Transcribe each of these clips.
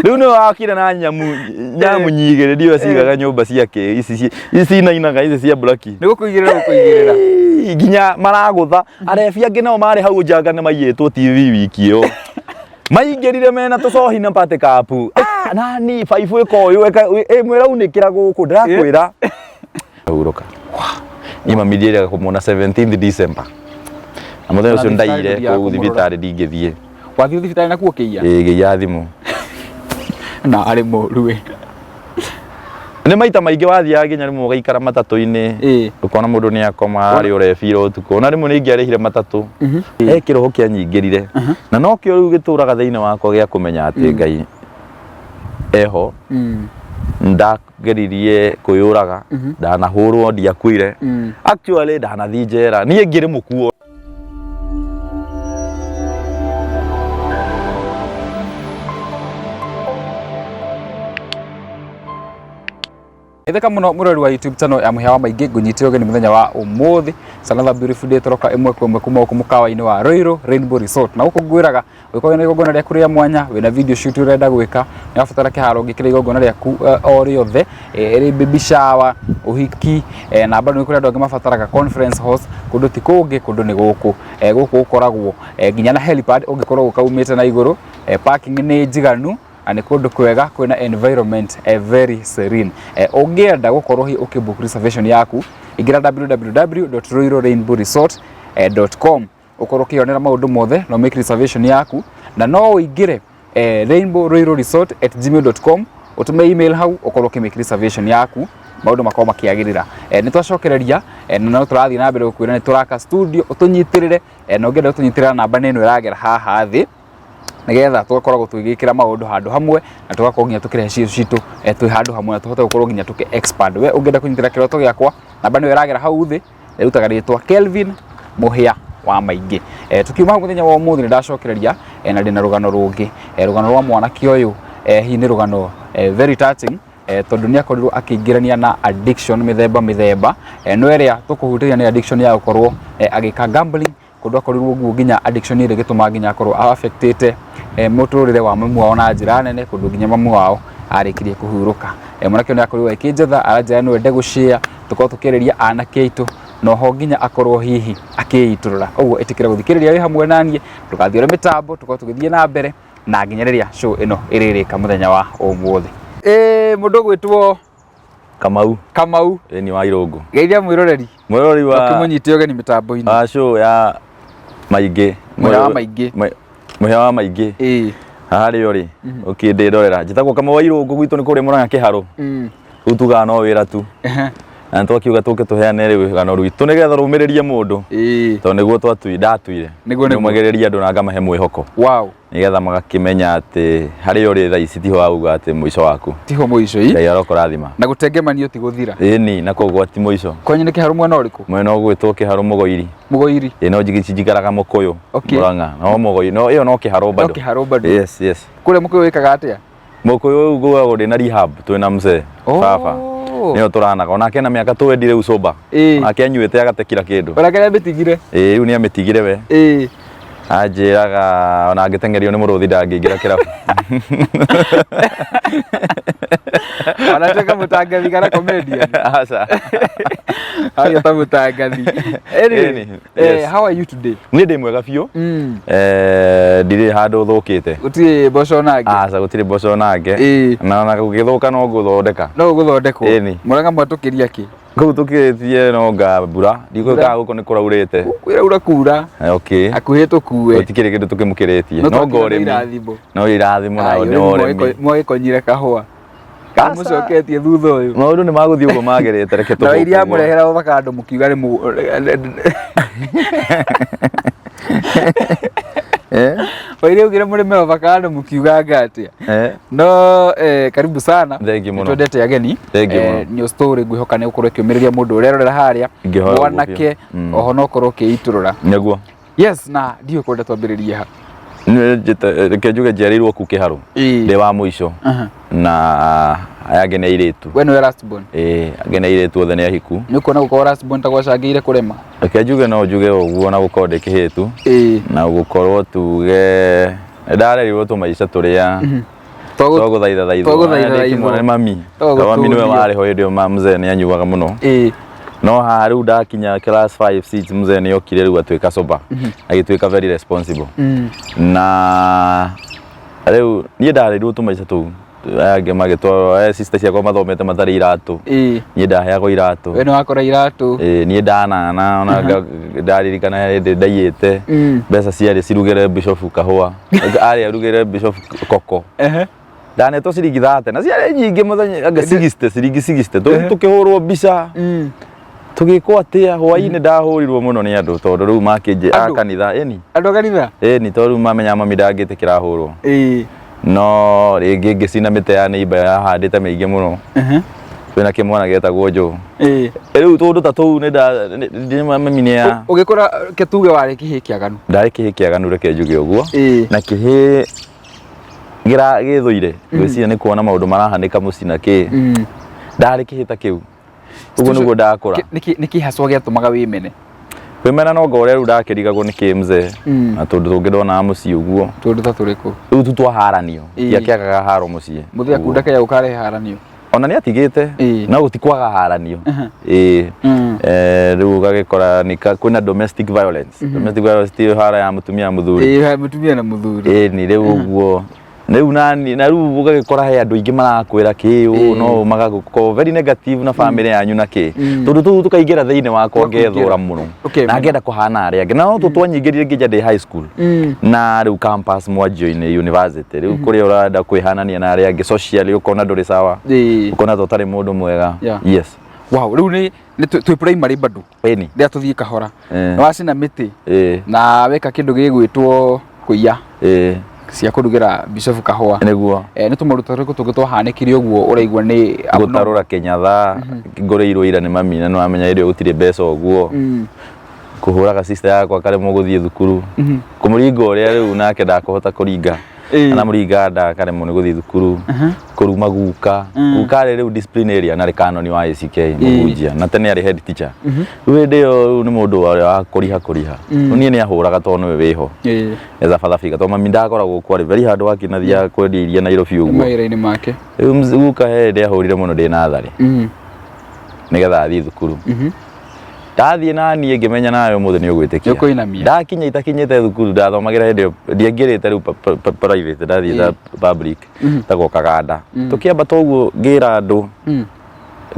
Rĩu nĩwe wakire na nyamu nyamu nyigĩrĩ ndiũĩ cigaga nyũmba ciake ici ici inainaga ici cia blaki. Nĩ gũkũigĩrĩra gũkũigĩrĩra. Ĩĩ, nginya maragũtha arebi angĩ nao marĩ hau njanga nĩ maiyĩtwo TV wiki ĩyo maingĩrire mena tũcohi na party cup. Ah, nani baibũ ĩkoywo ĩmwe ĩraunĩkĩra gũkũ ndĩrakwĩra hurũka. Niĩ mami ndiĩrĩga kũmuona 17th December na mũthenya Na ũcio thibitarĩ ndaire ndũthiaga kũu kũmũrora? thibitarĩ ndingĩthiĩ. Wathiĩ thibitarĩ nakuo ũkĩiya? Ĩĩ, ngĩiya thimũ. Na arĩ mũru we. Nĩ maita maingĩ wathiaga nginya rĩmwe ũgaikara matatũ-inĩ. Ĩĩ. Ũkona mũndũ nĩ akoma arĩ ũrebire ũtukũ. Na rĩmwe nĩ ingĩarĩhire matatũ. He kĩroho kĩanyingĩrire. Na nokĩo rĩu gĩtũraga thĩinĩ wakwa gĩa kũmenya atĩ Ngai eho. Ndageririe kwĩyũraga, ndanahũrwo ndiakuire. Actually ndanathiĩ njera. Niĩ ngĩrĩ mũkuo. Itheka muno murori wa YouTube channel ya Mũhĩa wa Maingĩ ngũnyitire ũgeni mũthenya wa ũmũthĩ. It's another beautiful day tũroka ĩmwe kwa ĩmwe kuma gũkũ mũkawa-inĩ wa Ruiru Rainbow Resort. Na gũkũ ngwĩraga ũngĩkorwo wĩna igongona rĩaku rĩa mwanya, wĩna video shoot ũrenda gwĩka, nĩ ũrabatara kĩharo ũngĩkĩra igongona rĩaku o rĩothe, ĩrĩ baby shower, ũhiki, na bado nĩ kũrĩ andũ angĩ mabataraga conference halls, kũndũ ti kũngĩ, kũndũ nĩ gũkũ. Gũkũ gũkoragwo nginya na helipad ũngĩkorwo gũka umĩte na igũrũ, parking nĩ njiganu na nĩ kũndũ kwega kwĩna environment very serene. Ũngĩenda gũkorwo hihi ũkĩ book reservation yaku, ingĩra www.ruirurainbowresort.com ũkorwo ũkĩyonera maũndũ mothe na make reservation yaku, na no ũingĩre rainbowruiruresort@gmail.com ũtũme email hau ũkorwo ũkĩ make reservation yaku, maũndũ makorwo makĩagĩrĩra. Nĩ twacokereria na no tũrathiĩ na mbere gũkwĩra nĩ tũraka studio ũtũnyitĩrĩre, na ũngĩenda gũtũnyitĩrĩra namba nĩ ĩno ĩragera haha thĩ, nĩgetha tũgakoragwo tũgĩkĩra maũndũ handũ hamwe na tũgakorwo nginya tũkĩrehe citũ twĩ handũ hamwe na tũhote gũkorwo nginya tũkĩ expand. We ũngĩenda kũnyitĩrĩra kĩroto gĩakwa, namba nĩyo ĩragera hau thĩ, ĩrutaga rĩtwa Kelvin Mũhĩa wa Maingĩ. Tukiuma hau mũthenya wa ũmũthĩ nĩ ndacokereria na ndĩna rũgano rũngĩ, rũgano rwa mwanake ũyũ, hihi nĩ rũgano very touching, tondũ nĩ akorirwo akĩingĩrania na addiction mĩthemba mĩthemba, no ĩrĩa tũkũhutĩria nĩ addiction ya gũkorwo agĩka gambling, kũndũ akorirwo ũguo nginya addiction ĩrĩa ĩgĩtũma nginya akorwo affectĩte mũtũrĩre wa mamu wao na njĩra nene, kũndũ nginya mamu wao arĩkirie kũhurũka. Mwanake ũyũ nĩ akorirwo akĩnjetha, aranjĩra no ende gũshare, tũkorwo tũkĩarĩria anake aitũ, na oho nginya akorwo hihi akĩitũrũra. Ũguo ĩtĩkĩra gũthikĩrĩria wĩ hamwe naniĩ, ndũgathiĩ ũrĩ mĩtambo, tũkorwo tũgĩthiĩ na mbere na nginya rĩrĩa show ĩno ĩrĩrĩka mũthenya wa ũmũthĩ. Mũndũ ũgwĩtwo Kamau. Kamau. Ĩni wa Irũngũ. Geithia mwĩroreri. Mwĩroreri wa ũkĩmũnyite ũgeni mĩtambo-inĩ. Wa show ya Maingĩ. Mũhĩa wa Maingĩ. Mũhĩa wa Maingĩ. Ĩĩ. Haha rĩo rĩ, ũkĩndĩrorera. Njĩtagwo Kamau wa Irũngũ, gwitũ nĩ kũrĩa Mũrang'a Kĩharũ. Rĩu tugaga no wĩra tu. Na nĩtwakiuga tũke tũheane rũgano rwitũ nĩgetha rũmĩrĩrie mũndũ. Tondũ nĩguo ndatuire. Nĩguo, nĩguo. Nĩũmagĩrĩria andũ na ngamahe mwĩhoko. Wow. Nĩgetha magakĩmenya atĩ harĩa ũrĩ thaa ici tiho wauga atĩ mũico waku. Tiho mũico i. Ngai arokũrathima. Na gũtengemanio ti gũthira. Ĩni, na koguo ti mũico. Kwanyu nĩ Kĩharũ mwena ũrĩkũ? Mwena ũgwĩtwo Kĩharũ Mũgoiri. Mũgoiri. Ĩ no njikaraga Mũkũyũ. Okay. Mũrang'a. No Mũgoiri, no ĩyo no Kĩharũ bado. No Kĩharũ bado. Yes, yes. Kũrĩa Mũkũyũ wĩkaga atĩa? Mũkũyũ rĩu ngũgagwo ndĩ na rehab twĩna mzee Oh. baba. Nĩyo tũranaga. Onake ena mĩaka twendi rĩu sober. Ĩĩ. Onake anyuĩte agatekira kĩndũ. Onake nĩamĩtigire. Ĩĩ rĩu nĩamĩtigire we. Ĩĩ. Anjĩraga ona angĩteng'erio nĩ mũrũthi ndangĩingĩra kĩrabu. Ona tuĩka mũtangathi kana comedian. Aca. Aria ta mũtangathi. Anyway, Ĩni, yes. how are you today? Niĩ ndĩ mwega biũ. Ndirĩ handũ thũkĩte. Gũtirĩ mboco nangĩ. Aca gũtirĩ mboco nangĩ. Ĩĩ. Na ona gũgĩthũka no ngũthondeka. No ũgũthondekwo. Ĩni. Mũrang'a mwatũkĩria kĩ? Kũu tũkĩrĩtie no nga mbura. Ndikũĩ Mbura. kana gũkũ nĩ kũraurĩte. Kwĩraura kura. Okay. Hakuhĩ tũkue. Gũtikĩrĩ kĩndũ tũkĩmũkĩrĩtie. No No twakĩra nĩ ũrĩmi. irathimo. No irathimo na Ai, nĩ ũrĩmi ũrĩmi. mwagĩkonyire kahũa. Aca. Mũcoketie thutha ũyũ. Maũndũ nĩ magũthiĩ ũguo magĩrĩte reke Na tũhũke iria ũguo. mũrehera avocado mũkiuga nĩ mũ Eh? Waire ugire mũrĩme avocado mũkiuga anga atĩa. Eh? No karibu sana. Thank you mũno. Twendete ageni. Thank you mũno. Nĩ story ngwĩhoka nĩ ũkorwo ĩkĩũmĩrĩria mũndũ ũrerorera harĩa. Ingĩhoya ũguo Mwanake biũ. Mm. oho no ũkorwo ũkĩitũrũra. Nĩguo. Yes, na ndiũĩ kwenda twambĩrĩrie ha. Reke njuge njiarĩirwo kuu Kĩharũ. Ĩĩ. Ndĩ wa mũico. Aha. Na aya angĩ nĩ airĩtu. We nĩwe last born. Ĩĩ, angĩ nĩ airĩtu othe nĩ ahiku. Nĩ ũkuona gũkorwo last born ta gwacangĩire kũrema? Reke njuge no njuge ũguo na gũkorwo ndĩ kĩhĩtu. Ĩĩ. Na gũkorwo tuge nĩ ndarerirwo tũmaica tũrĩa Twagũthaitha thaithwo. Twagũthaitha Nĩ mami. Twagũtũũrio. Mami nĩwe warĩ ho hĩndĩ ĩyo mzee nĩ anyuaga mũno. No haha rĩu ndakinya class 5 6 mzee nĩ okire rĩu atuĩka sober. Agĩtuĩka very responsible. Na rĩu niĩ ndarĩirwo tũmaica tũu. Aya angĩ magĩtwarwo, aya sister ciakwa mathomete matarĩ iratũ. Niĩ ndaheagwo iratũ. We nĩ wakora iratũ. Ĩĩ, niĩ ndanana ona ndaririkana hĩndĩ ndaiyĩte mbeca ciarĩ cirugĩre bishop kahũa. Arĩ arugĩre bishop koko. Ndanetwo ciringi 30 na ciarĩ nyingĩ mũthenya anga 60 ciringi 60 tũkĩhũrwo mbica. Tũgĩkwo atĩa hwainĩ ndahũrirwo mũno nĩ andũ tondũ rĩu makĩnjĩ a Andũ? kanitha ĩni. Andũ a kanitha? Ĩni tondũ rĩu mamenya mami ndangĩtĩkĩra hũrwo. No rĩngĩ ngĩcina mĩtĩ ya neighbor yahandĩte mĩingĩ mũno. Kwĩna kĩmwana gĩetagwo Joe. Rĩu tũndũ ta tũu nĩ nda nĩ mami nĩ ya Ũgĩkũra ke tuge warĩ kĩhĩĩ kĩaganu. Ndarĩ kĩhĩĩ kĩaganu reke njuge ũguo. Na kĩhĩĩ gĩra gĩthũire ngwĩciria nĩ kuona maũndũ marahanĩka mũciĩ na kĩ. Ndarĩ kĩhĩĩ ta kĩu. Ũguo nĩguo ndakũra. Nĩkĩ haswa gĩatũmaga wĩmene? Kwĩmena no ngore rĩu ndakĩrigagwo nĩ kĩ mzee. Na tũndũ tũngĩ ndonaga mũciĩ ũguo. Tũndũ ta tũrĩkũ? Rĩu tu twaharanio. Tiakĩagaga haro mũciĩ. Mũthee akunda kaya ũkarehe haranio. Ona nĩ atigĩte no gũtikwaga haranio. Ĩĩ. Rĩu ũgagĩkora nĩ kwĩna domestic violence. Domestic violence ti hara ya mũtumia na mũthuri. Ĩĩ, mũtumia na mũthuri. Ĩĩ ni rĩu ũguo. Rĩu nani na rĩu ũgagĩkora he andũ aingĩ marakwĩra kĩ ũũ no magagũkorwo very negative na family yanyu na kĩ. Tondũ tũu tũkaingĩra thĩinĩ wakwa ngethũra mũno. Na ngenda kũhana arĩa angĩ. Na no tũ twanyingĩrire nginya ndĩ high school. Na rĩu campus mwanjio-inĩ university. Rĩu kũrĩa ũrenda kwĩhanania na arĩa angĩ socially ũkona ndũrĩ sawa. Ũkona ta ũtarĩ mũndũ mwega. Yes. Wow, rĩu nĩ twĩ primary bado. Ĩni. Rĩrĩa tũthiĩ kahora. Nĩ wacina mĩtĩ. Na weka kĩndũ gĩgwĩtwo kũiya. Cia kũrugĩra bishop kahũa. Nĩguo. Nĩ tũmaũndũ tũrĩkũ tũngĩ twahanĩkire ũguo ũraigua nĩ abnormal? Gũtarũra kĩnyatha ngũrĩirwo ira nĩ mami na nĩwamenya hĩndĩ ĩyo gũtirĩ mbeca ũguo. Kũhũraga sister yakwa akaremwo gũthiĩ thukuru. Kũmũringa ũrĩa rĩu nake ndakũhota kũringa. Anamũringa nda akaremwo nĩ gũthiĩ thukuru. Kũruma guka. Guka arĩ rĩu disciplinarian arĩ kanoni wa ACK mũhunjia na tene arĩ head teacher. Rĩu hĩndĩ ĩyo rĩu nĩ mũndũ ũrĩa wa kũriha kũriha. Rĩu niĩ nĩ ahũraga tondũ nĩwe wĩho. As a father figure tondũ mami ndakoragwo kuo arĩ very hard working na thiaga kwendia iria Nairobi ũguo. Mawĩra-inĩ make. Rĩu guka he hĩndĩ ahũrire mũno ndĩ natharĩ. Nĩgetha athiĩ thukuru. Ndathiĩ na niĩ ngĩmenya nawe ũmũthĩ nĩ ũgwĩtĩkia. Nĩ ũkũinamia. Ndakinya itakinyĩte thukuru ndathomagĩra hĩndĩ ĩyo ndiaingĩrĩte rĩu private ndathiĩte public tagwo Kaganda. Tũkĩambata ũguo ngĩra andũ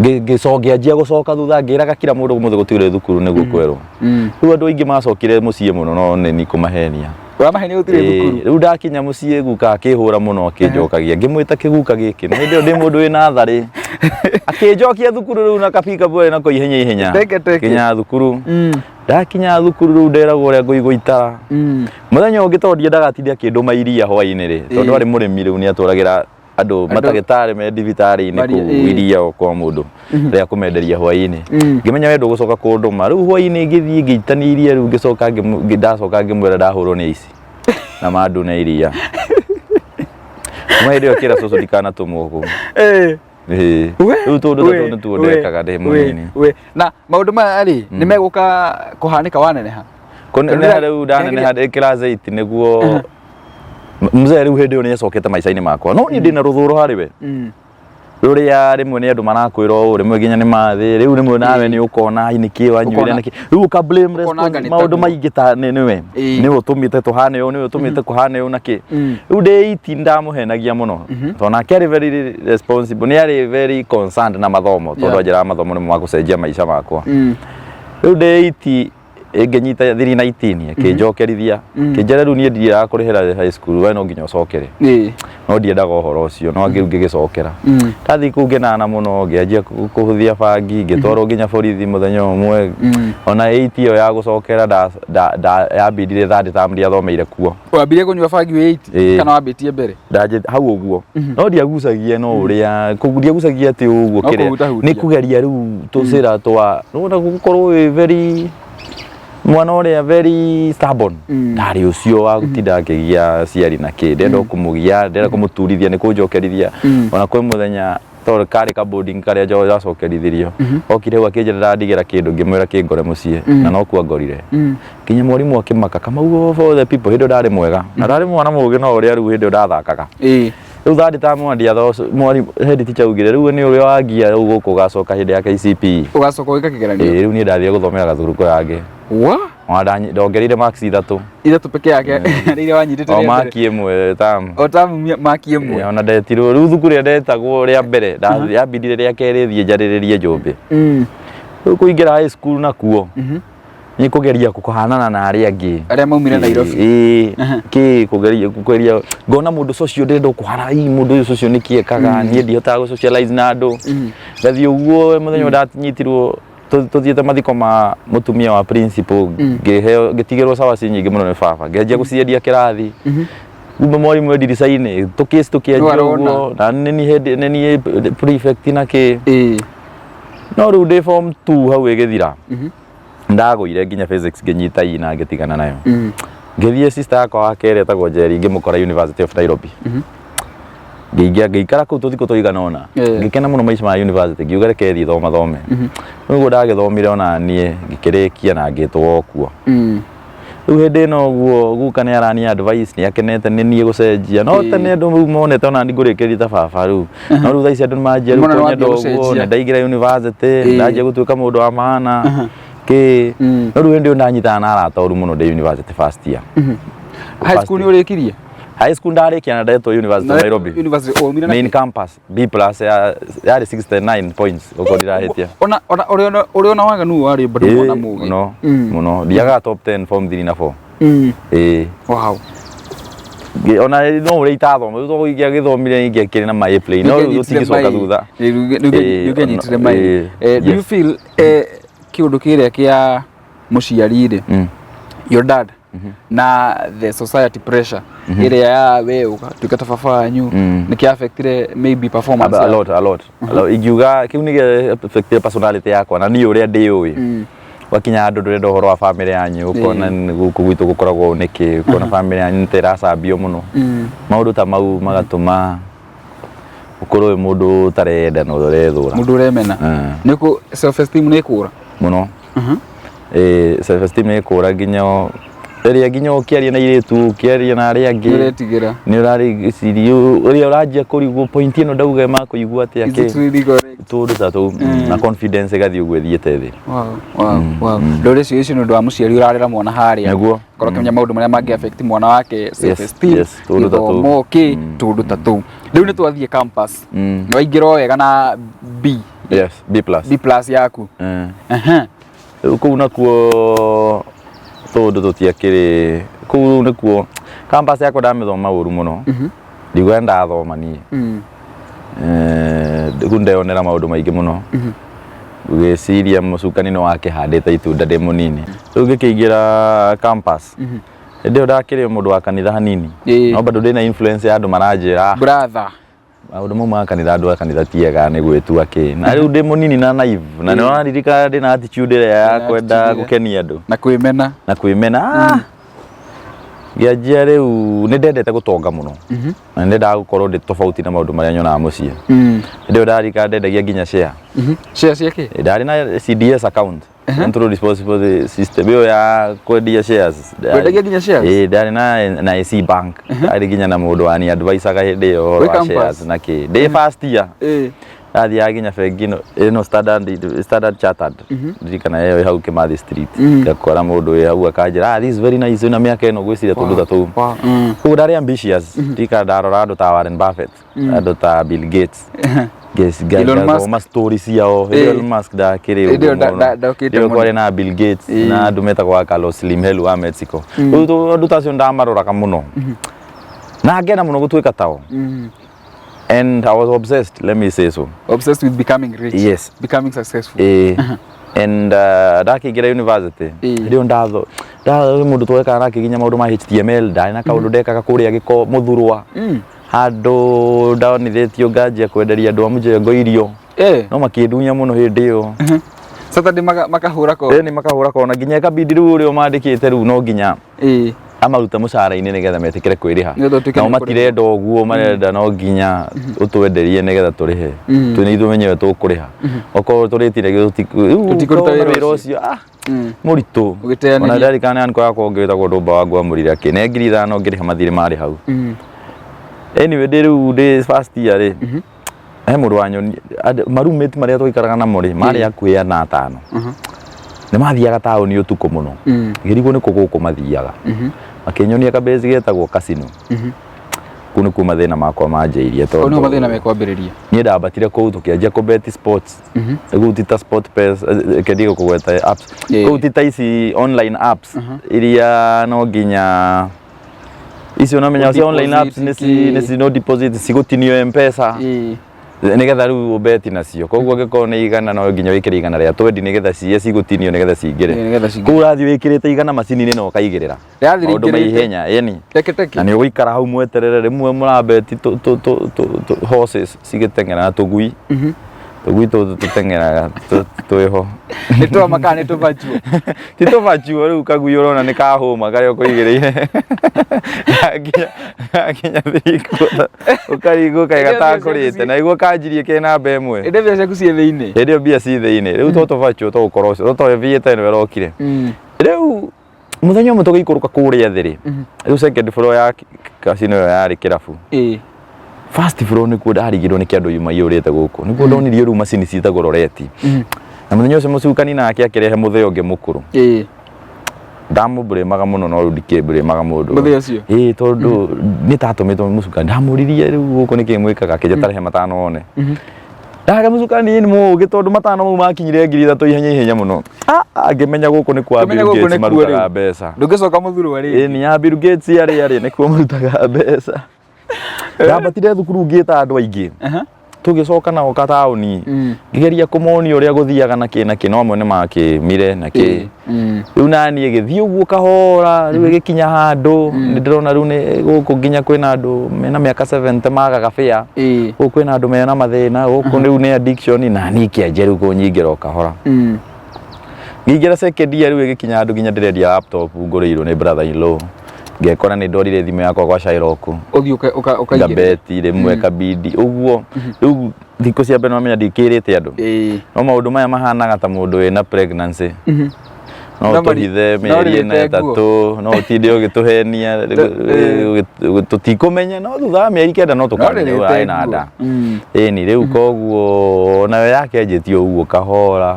ngĩanjia gũcoka thutha ngĩraga kila mũndũ ũmũthĩ gũtirĩ thukuru nĩguo kwerwo. Rĩu andũ aingĩ macokire mũciĩ mũno no nĩ niĩ kũmahenia. Ũramahenia gũtirĩ thukuru? Rĩu ndakinya mũciĩ guka akĩhũra mũno akĩnjokagia ngĩmwĩta kĩguka gĩkĩ na hĩndĩ ĩyo ndĩ mũndũ wĩna tharĩ. Akĩnjokia thukuru rĩu na kabika bure nako ihenya ihenya. Teke teke. Nginya thukuru. Ndakinya thukuru rĩu nderagwo ũrĩa ngũigwo itara. Mũthenya ũngĩ tondũ ndiendaga atinde akĩndũma iria hwainĩ rĩ, tondũ arĩ mũrĩmi rĩu nĩ atwaragĩra andũ matagĩtarĩ me thibitarĩ-inĩ kũu iria o kwa mũndũ rĩa kũmenderia hwainĩ. Ngĩmenya we ndũgũcoka kũndũma. Rĩu hwainĩ ngĩthiĩ ngĩitania iria rĩu ngĩcoka ndacoka ngĩmwĩra ndahũrwo nĩ aici na manduna iria. Kuma hĩndĩ ĩyo akĩra cũcũ ndikanatũmwo kũu. Rĩu tũndũ ta tũu nĩtuo ndekaga ndĩ mũnini. Na maũndũ maya rĩ nĩ megũka kũhanĩka waneneha? Kũneneha rĩu ndaneneha ndĩ class 8 nĩguo mzee rĩu hĩndĩ ĩyo nĩ acokete maica-inĩ makwa no niĩ ndĩna rũthũro harĩ we rũrĩa rĩmwe nĩ andũ marakwĩra ũũ rĩmwe nginya nĩ mathĩ rĩu rĩmwe nawe nĩ ũkona ai nĩkĩ wanyuire nĩkĩ rĩu ũka blame maũndũ maingĩ ta nĩwe nĩwe ũtũmĩte tũhane ũũ nĩwe ũtũmĩte kũhane ũũ na kĩ rĩu ndĩ iti ndamũhenagia mũno tondũ nake arĩ very responsible nĩ arĩ very concerned na mathomo tondũ anjĩraga mathomo nĩmo magũcenjia maica makwa rĩu ndĩ iti ĩngĩnyita 319 ĩkĩnjokerithia kĩnjĩra rĩu niĩ ndiendaga kũrĩhĩra high school we no nginya ũcokere no ndiendaga ũhoro ũcio no rĩu ngĩgĩcokera ndathiĩ kũu ngĩnana mũno ngĩanjia kũhũthia bangi ngĩtwarwo nginya borithi mũthenya ũmwe ona 8 ĩyo ya gũcokera yambindire third term ndiathomeire kuo. Wambirie kũnyua bangi wĩ 8 kana wambĩtie mbere? Hau ũguo no ndiagucagia no ũrĩa ndiagucagia atĩ ũguo kĩrĩa nĩ kũgeria rĩu tũcĩra twa nĩwona gũkorwo wĩ very mwana ũrĩa very stubborn ndarĩ ũcio wa gũtinda akĩgia aciari na kĩ ndenda kũmũgia ndenda kũmũturithia nĩ kũnjokerithia ona kwĩ mũthenya tondũ karĩ ka boarding karĩa njacokerithirio okire hau akĩnjĩra ndandigĩra kĩndũ ngĩmwĩra kĩngore mũciĩ na nokuo angorire nginya mwarimũ akĩmaka Kamau of all the people hĩndĩ ĩyo ndarĩ mwega na ndarĩ mwana mũgĩ no ũrĩa rĩu hĩndĩ ĩyo ndathakaga. Rĩu third term ndiatho mwari head teacher augire rĩu nĩ ũrĩa wagia rĩu gũkũ ũgacoka hĩndĩ ya KCPE. Ũgacoka ũgĩka kĩgeranio? Ĩĩ, rĩu niĩ ndathire gũthomera gathuru kũrangĩ. Wa? Ona ndongereire marks 3. 3 peke yake rĩrĩa wanyitĩte O rĩa mbere. maki 1 tamu. O tamu maki 1. Ĩĩ, ona ndetirwo rĩu thukuru ĩrĩa ndetagwo rĩa mbere yambindire rĩa kerĩ thiĩ njarĩrĩrie njũmbĩ. Rĩu kũingĩra high school nakuo nĩ kũgeria kũhanana na arĩa angĩ Arĩa maumire Nairobi. Ĩĩ, kĩ kũgeria ngona mũndũ social ndĩrenda kũhara ii mũndũ ũyũ social nĩkĩ ekaga niĩ ndihotaga gũ socialize na andũ. Ngathiĩ ũguo mũthenya ũrĩa ndanyitirwo tũthiĩte mathiko ma mũtumia wa principal, ngĩheo ngĩtigĩrwo cabaci nyingĩ mũno nĩ baba, ngĩanjia gũciendia kĩrathi. Kumbe mwarimũ e ndirica-inĩ tũkĩci tũkĩanjia No arona. ũguo na nĩ niĩ head- nĩ niĩ prefect na kĩ. No rĩu ndĩ form 2 hau ĩgĩthira ndagũire nginya physics ngĩnyita I na ngĩtigana nayo. Ngĩthiĩ sister yakwa wa kerĩ etagwo Njeri ngĩmũkora University of Nairobi. Ngĩingĩra ngĩikara kũu tũthikũ tũigana ũna. Ngĩkena mũno maica ma university, ngiuga reke thiĩ thoma thome. Rĩu ũguo ndagĩthomire ona niĩ ngĩkĩrĩkia na ngĩtwo kuo. Rĩu hĩndĩ ĩno ũguo guka nĩ arani advice, nĩ akenete nĩ niĩ gũcenjia. No tene andũ rĩu monete ona niĩ ngũrĩkĩrĩria ta baba rĩu. No rĩu thaa ici andũ nĩ manjia rĩu Mona nĩ kũnyenda wambia ũguo, gũcenjia. nĩ ndaingĩra university, nĩ ndanjia gũtuĩka mũndũ wa maana. Kĩ. No rĩu hĩndĩ ĩyo ndanyitana na arata oru mũno ndĩ university first year. High school nĩ ũrĩkirie? High school ndarĩkia na ndetwo University of Nairobi. University waumire na Main kĩ? campus B plus ya yarĩ 69 points okorwo ndirahĩtia. Ona ũrĩa ona waganu warĩ bado mwana mũgĩ. Mũno mũno ndiagaga top 10 form 3 na 4. Ĩĩ. Wow. Ona no ũrĩa itathoma rĩu tondũ ingĩagĩthomire ingĩakĩrĩ na ma A plane no rĩu tũtingĩcoka thutha. Nĩ ũngĩanyitire mai. Do you feel kĩũndũ kĩrĩa kĩa mũciari rĩ, your dad na the society pressure ĩrĩa ya we ũgatuĩka ta baba wanyu, nĩ kĩa affectire maybe performance A yaku? lot, a lot. A lot. Ingiuga kĩu nĩ gĩa affectire personality yakwa na niĩ ũrĩa ndĩũĩ. Wakinya handũ ndũrenda ũhoro wa family yanyu, ũkona nĩ gũkũ gwitũ gũkoragwo ũũ nĩkĩ, ũkona family yanyu nĩ ta ĩracambio mũno. Maũndũ ta mau magatũma ũkorwo wĩ mũndũ ũtarenda na ũrethũra. Mũndũ ũremena. Nĩ kũ self esteem nĩ kũra? Mũno. Self esteem nĩ kũra nginya rĩrĩa nginya ũkĩaria na airĩtu, ũkĩaria na arĩa angĩ. Nĩ ũretigĩra. Nĩ ũrarĩciria ũrĩa ũranjia kũrigwo point ĩno ndauga makũigua atĩa Is kĩ. it really correct? Tũndũ ta tũu na confidence ĩgathiĩ ũguo ĩthiĩte thĩ. Wow. Ndũrĩ icio icio nĩ ũndũ wa mũciari ũrarera mwana harĩa. Nĩguo. Korwo akĩmenya maũndũ marĩa mangĩ affect mwana wake, self esteem, yes, tũndũ ta tũu. gĩthomo, kĩ, tũndũ ta tũu. Rĩu nĩ twathiĩ campus. Nĩ waingĩra o wega na B. Yes, B plus. B plus yaku. Rĩu kũu nakuo tũndũ tũtiakĩrĩ kũu rĩu nĩkuo campus yakwa ndamĩthoma ũru mũno. Ndiuga ndathoma niĩ. Rĩu ndeyonera maũndũ maingĩ mũno. Ngĩciria mũcukani nĩ wakĩhandĩte itunda ndĩ mũnini. Rĩu ngĩkĩingĩra campus. Hĩndĩ ĩyo ndakĩrĩ mũndũ wa kanitha hanini. No bado ndĩna influence ya andũ maranjĩra Brother. Maũndũ mau ma kanitha, andũ a kanitha ti ega nĩ gwĩtua kĩ. Na rĩu ndĩ mũnini na naive na nĩ ũraririkana ndĩna attitude ĩrĩa ya kwenda Attitude ĩrĩa. gũkenia andũ. Na kwĩmena. Na kwĩmena. Ngĩanjia rĩu nĩ ndendete gũtonga mũno. Na nĩ ndendaga gũkorwo ndĩ tofauti na maũndũ marĩa nyonaga mũciĩ. Hĩndĩ ĩyo ndarika ndendagia nginya share. Share cia kĩ? Ndarĩ na CDS account. Control Responsible System ĩyo ya kwendia shares. Wendagia nginya shares? Ĩĩ, ndarĩ na AC Bank. Ndarĩ nginya na mũndũ wani advisaga hĩndĩ ĩyo ũhoro Wĩ wa campus? shares na kĩ. Ndĩ first year. Ndathiaga nginya bengi ĩno Standard Chartered. Ndirikana ĩyo ĩ hau Kimathi Street. Ngakora mũndũ wĩ hau akanjĩra, "Ah, this is very nice, wĩna mĩaka ĩno ngwĩciria tũndũ ta tũu." Koguo ndarĩ ambitious. Ndirikana ndarora andũ ta Warren Buffett, andũ ta Bill Gates. Elon Musk. Ngathoma story ciao. Elon Musk ndakĩrĩ Hĩndĩ ĩyo ũguo mũno. ndokĩte Hĩndĩ ĩyo mũno. kwarĩ na Bill Gates na andũ metagwo a Carlos Slim Helu wa Mexico. Rĩu andũ ta acio ndamaroraga mũno. Na ngenda mũno gũtuĩka tao. And I was obsessed, let me say so. Obsessed with becoming rich. Yes. Becoming successful. And ndakĩingĩra university. Hĩndĩ ĩyo ndatho nda mũndũ twekaga nake nginya maũndũ ma HTML, ndarĩ na kaũndũ ndekaga kũrĩa gĩko mũthurwa. Handũ ndonithĩtio nganjia kwenderia andũ a mũjengo irio. No makĩndunya mũno hĩndĩ ĩyo. Saturday makahũra ko. Ĩni makahũra kona nginya ĩkabidi rĩu ũrĩa ũmandĩkĩte rĩu no nginya amarute mũcara-inĩ nĩgetha metĩkĩre kwĩrĩha. Nĩgetha ũtuĩke Nao nĩ ũkũrĩha. matirenda ũguo, marenda no nginya ũtwenderie nĩgetha tũrĩhe. Twĩ nĩ ithuĩ wenyewe tũkũrĩha. Okorwo tũrĩtire rĩu Tũtikũruta ũkona wĩra wĩra ũcio. ũcio, mũritũ. Ũgĩteanĩria. Ona ndarikana nĩ yakwa ũngĩ wĩtagwo Ndũmba wa Ngwamũrire akĩne 5,000 ngĩrĩha mathirĩ marĩ hau. Anyway, ndĩ rĩu ndĩ first year rĩ, he mũndũ wanyoni marumĩti marĩa twaikaraga namo rĩ, marĩ hakuhĩ ana atano, nĩ mathiaga taũni ũtukũ mũno. Ngĩrigwo nĩ kũ gũkũ mathiaga. Makĩnyonia kabezi getagwo casino. Kũu nĩkuo mathĩna makwa manjĩirie. Kũu nĩho mathĩna mekwambĩrĩria. Niĩ ndambatire kũu tũkĩanjia kũbeti sports. Rĩu ti ta sport pesa, kendige kũgweta apps. Kũu ti ta ici online apps iria no nginya icio namenya cia online apps Deposit nĩ ci no deposit cigũtinio M-Pesa nĩgetha rĩu ũbeti nacio. Koguo angĩkorwo nĩ 100 no nginya wĩkĩre 120 nĩgetha ciye cigũtinio nĩgetha cingĩre. Nĩgetha cingĩre. Kũu ũrathiĩ wĩkĩrĩte 100 macini-inĩ na ũkaigĩrĩra. Rĩrathiĩ Maũndũ ma rĩingĩrĩte. ihenya ĩni. Teke teke. Na nĩ ũgũikara hau mweterere rĩmwe mũrabeti horses cigĩteng'era na tũgui. Tũgui tũtũ tũteng'eraga twĩho. Nĩ twama kana nĩ tũbachuo? Ti tũbachuo rĩu kagui ũrona nĩ kahũma karĩa ũkũigĩrĩire. Gakinya gakinya 3/4 ũkarigwo kaĩ gatakũrĩte na iguo kanjirie ke namba ĩmwe. Ĩndĩ mbia ciaku ciĩ thĩinĩ. Hĩndĩ ĩyo mbia ci thĩinĩ. Rĩu to tũbachuo tũgũkorwo ũcio tũtoĩ vieta ĩno ĩrokire. Rĩu mũthenya ũmwe tũgĩikũrũka kũrĩa thĩ rĩ, rĩu second floor ya casino ĩyo yarĩ kĩrabu. First floor nĩkuo ndarigirwo nĩkĩ andũ maiyũrĩte gũkũ. Nĩkuo ndonirio rĩu macini ciĩtagwo roreti. Na mũthenya ũcio mũcukani nake akĩrehe mũthee ũngĩ mũkũrũ. Ndamũmburĩmaga mũno no rĩu ndikĩmburĩmaga mũndũ. Mũthee ũcio? Ĩĩ, tondũ nĩ tatũmĩtwo nĩ mũcukani. Ndamũririe rĩu gũkũ nĩkĩ mwĩkaga, akĩnjĩta rehe 5 one. Ndake mũcukani nĩ mũũgĩ tondũ 5 mau makinyire 3000 ihenya ihenya mũno. Ah, ngĩmenya gũkũ nĩ kwa Ngĩmenya Bill gũkũ Gates nĩkuo marutaga rĩu. mbeca. Ndũngĩcoka mũthurwa rĩngĩ. Ĩĩ ni ya Bill Gates arĩa arĩ nĩkuo marutaga mbeca. Ndambatire thukuru ngĩta andũ aingĩ. Tũgĩcoka nao ka taũni. Ngĩgeria kũmonia ũrĩa gũthiaga na kĩ na kĩ, no amwe nĩ makĩmire na kĩ. Rĩu naniĩ gĩthiĩ ũguo kahora, rĩu ĩgĩkinya handũ nĩ ndĩrona rĩu nĩ gũkũ nginya kwĩna andũ mena mĩaka 70 magaga fare. Gũkũ kwĩna andũ mena mathĩna, gũkũ rĩu nĩ addiction, na niĩ kĩanjia rĩu kũnyingĩra o kahora. Ngĩingĩra second year rĩu ĩgĩkinya handũ nginya ndĩrendia laptop ngũrĩirwo nĩ brother in law. Ngekora nĩ ndwarire thimũ yakwa gwa Shylock. Ũthiĩ ũkaingĩra. Ngabeti rĩmwe kabindi ũguo. Rĩu thikũ cia mbere nĩwamenya ndikĩrĩte andũ. No maũndũ maya mahanaga ta mũndũ wĩna pregnancy. No No ũtũhithe no mĩeri ĩna rĩrĩte nguo. 3, no ũtinde ũgĩtũhenia, tũtikũmenya, no thutha wa mĩeri 9 no tũkamenya ũyũ arĩ na nda. Ĩni rĩu koguo nayo yakĩanjĩtie ũguo kahora.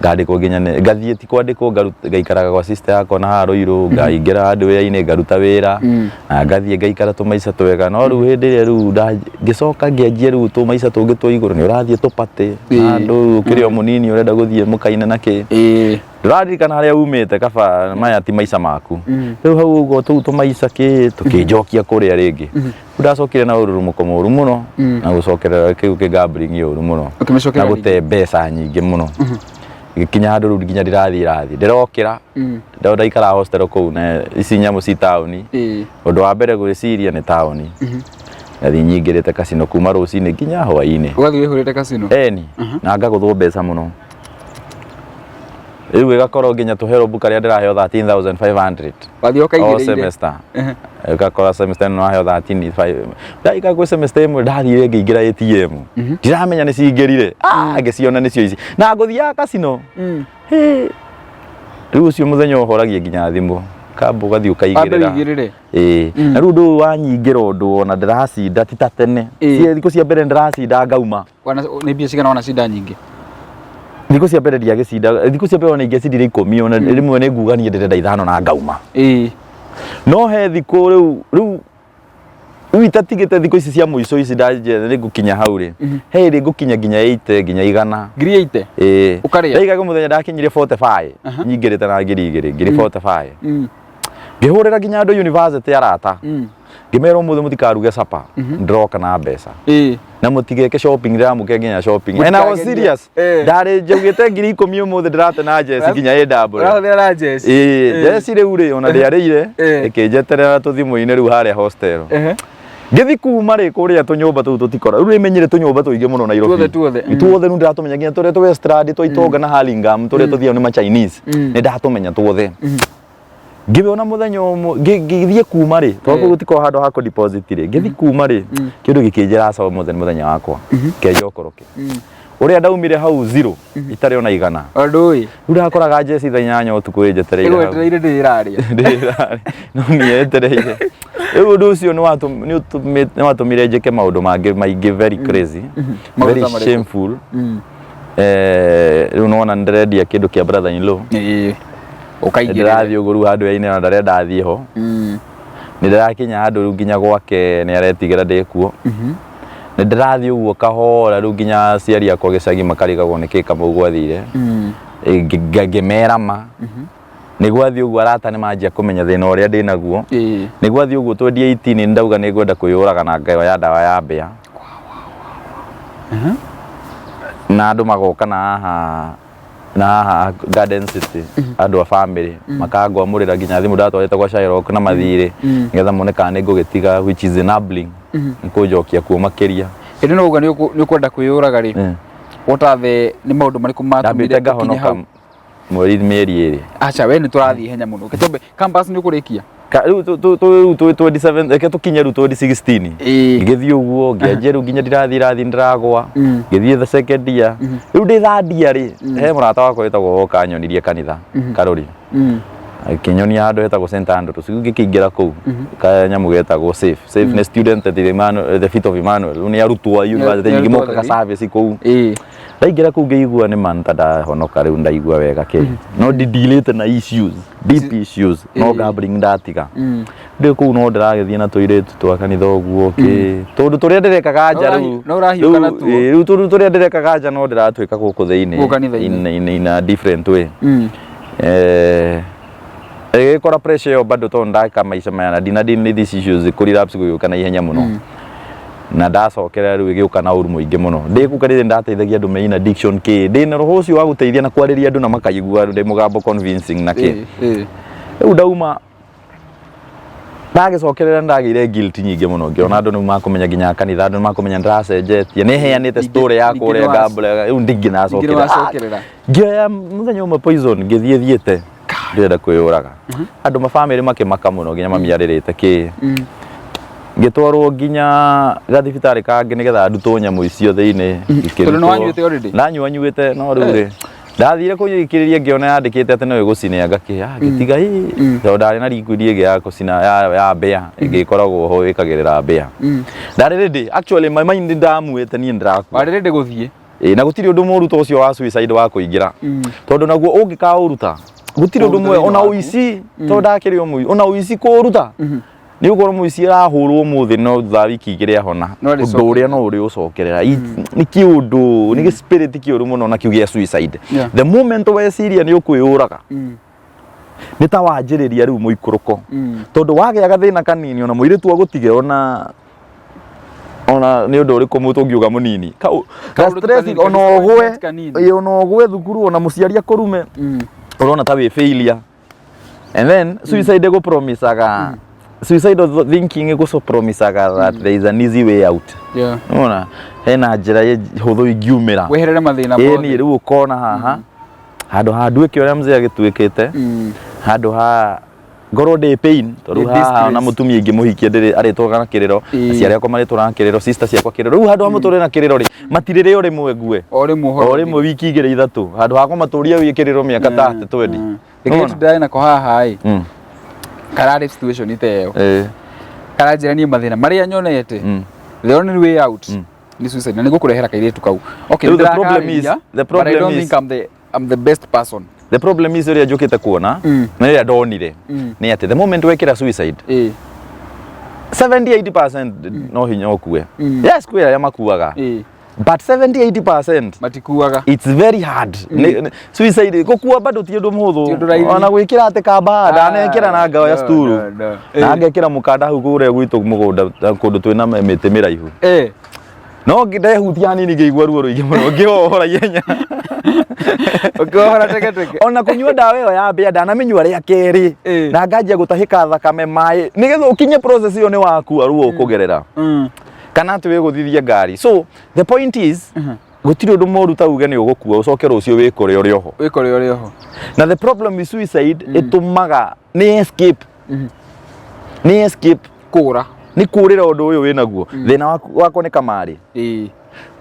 Ngandĩkwo nginya ngathiĩ ti kwandĩkwo ngaikaraga gwa sister yakwa na haha Ruiru, ngaingĩra handũ wĩra-inĩ ngaruta wĩra, na ngathiĩ ngaikara tũmaica twega. No rĩu hĩndĩ ĩrĩa rĩu ngĩcoka ngĩanjia rĩu tũmaica tũngĩ twa igũrũ, nĩ ũrathiĩ tũpatĩ handũ ũkĩrĩ o mũnini ũrenda gũthiĩ mũkaine na kĩ. Ndũraririkana harĩa umĩte kaba maya ti maica maku. Rĩu hau ũguo tũu tũmaica kĩ tũkĩnjokia kũrĩa rĩngĩ. Rĩu ndacokire na ũrurumũko mũru mũno na gũcokerera kĩu kĩ gambling ũru mũno. Ũkĩmĩcokerera Na gũte mbeca nyingĩ mũno. Gĩkinya handũ rĩu nginya ndĩrathiĩ irathi. Ndĩrokĩra, ndaikara hostel kũu na ici nyamũ ci taũni. Ũndũ wa mbere gwĩciria nĩ taũni. Ngathiĩ nyingĩrĩte casino kuma rũcinĩ nginya hwainĩ. Ũgathiĩ wĩhũrĩte casino? Eni, na ngagũthwo mbeca mũno. Rĩu ĩgakorwo nginya tũherũbu karĩa ndĩraheo 13,500. Wathiĩ O ũkaigĩrĩire. semester. Ũgakora semester ĩno waheo 13,500. Ndaika gwĩ semester ĩmwe ndathire ngĩingĩra ATM. Ndiramenya nĩ cingĩrire. Ah, ngĩciona nĩcio ici. Na ngũthiaga casino. Hĩ. Rĩu ũcio mũthenya ũhoragia nginya thimũ. Kamba ũgathiĩ Wambe ũkaigĩrĩra. ũigĩrĩre. Ĩĩ. Na rĩu ũndũ ũyũ wanyingĩra ũndũ ona ndĩracinda ti ta tene. Thikũ cia mbere ndĩracinda ngauma. Wana nĩ mbia cigana wanacinda nyingĩ? Thikũ cia mbere ndiagĩcinda, thikũ cia mbere ona ingĩacindire 10 ona rĩmwe nĩ nguga niĩ ndĩrenda 5 na ngauma. No he thikũ rĩu rĩu rĩu itatigĩte thikũ ici cia mũico ici ndanjia nĩ ngũkinya hau rĩ. He hĩndĩ ngũkinya nginya 80 nginya 100. 80,000? Ĩĩ. Ũkarĩa? Ndaiga mũthenya ndakinyire 45 nyingĩrĩte na 2000, 45,000. Ngĩhũrĩra nginya andũ university arata. Ngĩmera ũmũthĩ mũtikaruge supper, ndĩroka na mbeca. Na mũtigeke shopping, ndĩramũke nginya shopping. And I was Mũtikagerie. serious. Ndarĩ njaugĩte 10,000 ũmũthĩ ndĩrate na jeci nginya ĩ double. Ũrahũthĩra na jeci? Ĩĩ, jeci rĩu rĩ ona ndĩarĩire, ĩkĩnjeterera tũthimũ-inĩ rĩu harĩa hostel. Ngĩthi kuma rĩ kũrĩa tũnyũmba tũu tũtikora. Rĩu nĩmenyire tũnyũmba tũingĩ mũno Nairobi. Tuothe, tuothe. Tuothe rĩu ndĩratũmenya nginya tũrĩa tũ Westland twa Itonga na Hurlingham tũrĩa tũthiaga nĩ ma Chinese. Nĩ ndatũmenya tuothe. Ngĩona mũthenya ũmwe ngĩthiĩ kuma rĩ, tondũ gũtikoragwo handũ ha kũ deposit rĩ, ngĩthiĩ kuma rĩ, kĩndũ gĩkĩnjĩra aca ũmũthĩ nĩ mũthenya wakwa, kenja ũkoroke. Ũrĩa ndaumire hau zero, itarĩ ona 100. Ona ndũĩ? Rĩu ndakoraga njeci thaa 8 ũtukũ ĩnjetereire hau. Ĩgwetereire ndĩrarĩa. Ndĩrarĩa. No nĩ yetereire. Rĩu ũndũ ũcio nĩ watũmire njĩke maũndũ mangĩ maingĩ very crazy, Maũndũ very ta marĩkũ? shameful. Rĩu nĩwona nĩndĩrendia kĩndũ kĩa brother in law. Ũkaigĩrĩra. Nĩndĩrathiĩ ũguo rĩu handũ yainĩ na ndarenda athiĩ ho. Nĩndĩrakinya handũ rĩu nginya gwake nĩ aretigĩra ndĩkuo. Nĩndĩrathiĩ ũguo kahora rĩu nginya aciari akwa gĩcagi makarigagwo nĩkĩ Kamau gwathire. Ngĩmera ma. Nĩ gwathiĩ ũguo arata nĩ manjia kũmenya thĩna ũrĩa ndĩnaguo. Nĩ gwathiĩ ũguo 2018 nĩ ndauga nĩ ngwenda kwĩyũraga na ngaoya ndawa ya mbĩa. Na andũ magoka na haha Garden City, andũ a family makangwamũrĩra nginya thimũ ndatwarĩte gwa Shylock na mathirĩ nĩgetha mone kana nĩ ngũgĩtiga, which is enabling nĩ kũnjokia kuo makĩria. Hĩndĩ ĩno uga nĩ ũkwenda kwĩyũraga rĩ, what are the, nĩ maũndũ marĩkũ matũmire Ndambĩte ũkinye ngahonoka hau? Mweri mĩeri 2. Aca, we nĩ tũrathiĩ ihenya mũno. Reke campus nĩ ũkũrĩkia? Rĩu rĩu twĩ 27, reke tũkinye rĩu 2016. Ngĩthiĩ ũguo ngĩanjia rĩu nginya ndirathiĩ irathi, ndĩragwa. Ngĩthiĩ the second year, rĩu ndĩ third year rĩ, he mũrata wakwa wĩtagwo woka anyonirie kanitha Karũri, akĩnyonia handũ hetagwo St Andrews. Rĩu ngĩkĩingĩra kũu kanyamũ getagwo SAFE. SAFE nĩ Student at the Emmanuel, the Feet of Emmanuel. Rĩu nĩ arutwo a university Nĩ nyingĩ arutwo mokaga atheri. service kũu. Ndaingĩra kũu ngĩigua nĩ man ta ndahonoka, rĩu ndaigua wega kĩ no ndidilĩte na issues, deep issues, no gambling ndatiga. Ndĩ kũu no ndĩragĩthiĩ na tũirĩtu twa kanitha ũguo kĩ tũndũ tũrĩa ndĩrekaga nja rĩu. No ũrahiũka Rĩu, natuo. Rĩu tũndũ tũrĩa ndĩrekaga nja no ndĩratwĩka gũkũ thĩinĩ Gũkũ kanitha-inĩ. in a different way. Ĩgĩkora pressure ĩyo bado tondũ ndaka maica maya na ndina deal with these issues, kũ relapse gũgĩũka na ihenya mũno na ndacokerera rĩu ĩgĩũka na ũru mũingĩ mũno. Ndĩ kũu kanitha ndateithagia andũ me in addiction kĩ ndĩ na roho ũcio wa gũteithia na kwarĩria andũ na makaigua ndĩ mũgambo convincing na kĩ. Rĩu ndauma ndagĩcokerera ndagĩire guilt nyingĩ mũno, ngĩona andũ nĩ makũmenya nginya kanitha, andũ nĩ makũmenya ndĩracenjetie, nĩ heanĩte story yakwa Ningĩ ũrĩa ngambura rĩu ndingĩ Ningĩ nĩ nacokerera. wacokerera. Ngĩoya mũthenya ũmwe poison, ngĩthiĩ thiĩte ndĩrenda kwĩyũraga. Andũ ma family makĩmaka mũno nginya mami arĩrĩte kĩ. Ngĩtwarwo nginya gathibitarĩ kangĩ nĩgetha ndutwo nyamũ icio thĩinĩ. Tondũ nĩ wanyuĩte already? Ndanyua nyuĩte, no rĩu rĩ ndathire kũikĩrĩria ngĩona yandĩkĩte atĩ no ĩgũcine, ngakĩ ngĩtiga ĩ tondũ ndarĩ na liquid ĩngĩ ya kũcina ya mbĩa ĩngĩ ĩkoragwo ho ĩkagĩrĩra mbĩa. Ndarĩ ready actually, my mind ndamuĩte niĩ ndĩrakua. Warĩ ready gũthiĩ. Ĩ, na gũtirĩ ũndũ mũru ta ũcio wa suicide wa kũingĩra tondũ naguo ũngĩkaũruta gũtirĩ ũndũ Kũũruta mwega thĩinĩ ona waku. ũici tondũ ndakĩrĩ o mũici, ona ũici kũũruta nĩ ũkorwo mũici arahũrwo ũmũthĩ no thutha wa wiki 2 ahona. No Ũndũ arĩcokerera. ũrĩa no ũrĩ ũcokerera nĩ kĩũndũ nĩ gĩ spirit kĩũru mũno na kĩu gĩa suicide. The moment weciria nĩ ũkwĩyũraga nĩ ta wanjĩrĩria rĩu mũikũrũko tondũ wagĩa gathĩna kanini ona mũirĩtu agũtige ona nĩ ũndũ ũrĩkũ tũngiuga mũnini ka Kaũndũ stress kanini, ona ka ũgwe disappointment kanini. Ĩ, ona ũgwe thukuru ona mũciari akũrume ũrona ta wĩ failure, and then suicide ĩgũpromisaga, suicidal thinking ĩgũpromisaga that there is an easy way out. Unaona hena njĩra hũthũ ingiumĩra Weherere mathĩna ĩni mothe. rĩu ũkona haha handũ ha nduĩke ũrĩa mzee agĩtuĩkĩte, handũ ha ngorwo ndĩ pain tondũ Ndĩ haha ona disgrace. mũtumia ingĩmũhikia ndĩrĩ arĩtũraga na kĩrĩro, aciari akwa marĩtũraga na kĩrĩro, sister ciakwa kĩrĩro. Rĩu handũ ha mũtũre na kĩrĩro rĩ, matirĩrĩ o rĩmwe ngue O rĩmwe ũhoro o rĩmwe wiki 2 3, handũ ha kũmatũria wĩ kĩrĩro mĩaka ta 20. Reke ndĩrarĩ nako haha ĩ kararĩ situation ta ĩyo, karanjĩra niĩ mathĩna marĩa nyonete, the only way out nĩ suicide na nĩ ngũkũrehera kairĩtu kau. Okay, Rĩu the problem is- nĩndĩrakarĩria, the but I problem don't is- think I'm the best person. The problem is ũrĩa njũkĩte kuona na rĩrĩa ndonire nĩ atĩ the moment wekĩra suicide, 70 80% no hinya ũkue. Yes, kwĩ arĩa makuaga, but 70 80% Matikuaga. It's very hard. Suicide gũkua bado ti ũndũ Ti ũndũ mũhũthũ raithi. ona gwĩkĩra atĩ kamba ndanekĩra na ngaoya No, sturu no, no. na ngekĩra mũkanda hau kũrĩa gwitũ mũgũnda kũndũ twĩna mĩtĩ mĩraihu, no ndehutia hanini ngĩigua ruo rũingĩ mũno, ngĩhohora ihenya. Ũkĩohora teke teke. Ona kũnyua ndawa ĩyo ya mbĩa ndanamĩnyua rĩa kerĩ na nganjia gũtahĩka thakame maĩ nĩgetha ũkinye process ĩyo nĩ wakua ruo ũkũgerera kana atĩ wĩgũthithie ngari. So the point is gũtirĩ ũndũ mũru ta uge nĩ ũgũkua ũcoke rũciũ wĩkore ũrĩ oho. Wĩkore ũrĩ oho. Na the problem with suicide ĩtũmaga nĩ escape, nĩ escape. Kũra. Nĩ kũrĩra ũndũ ũyũ wĩnaguo. Thĩna wakwa nĩ kamarĩ,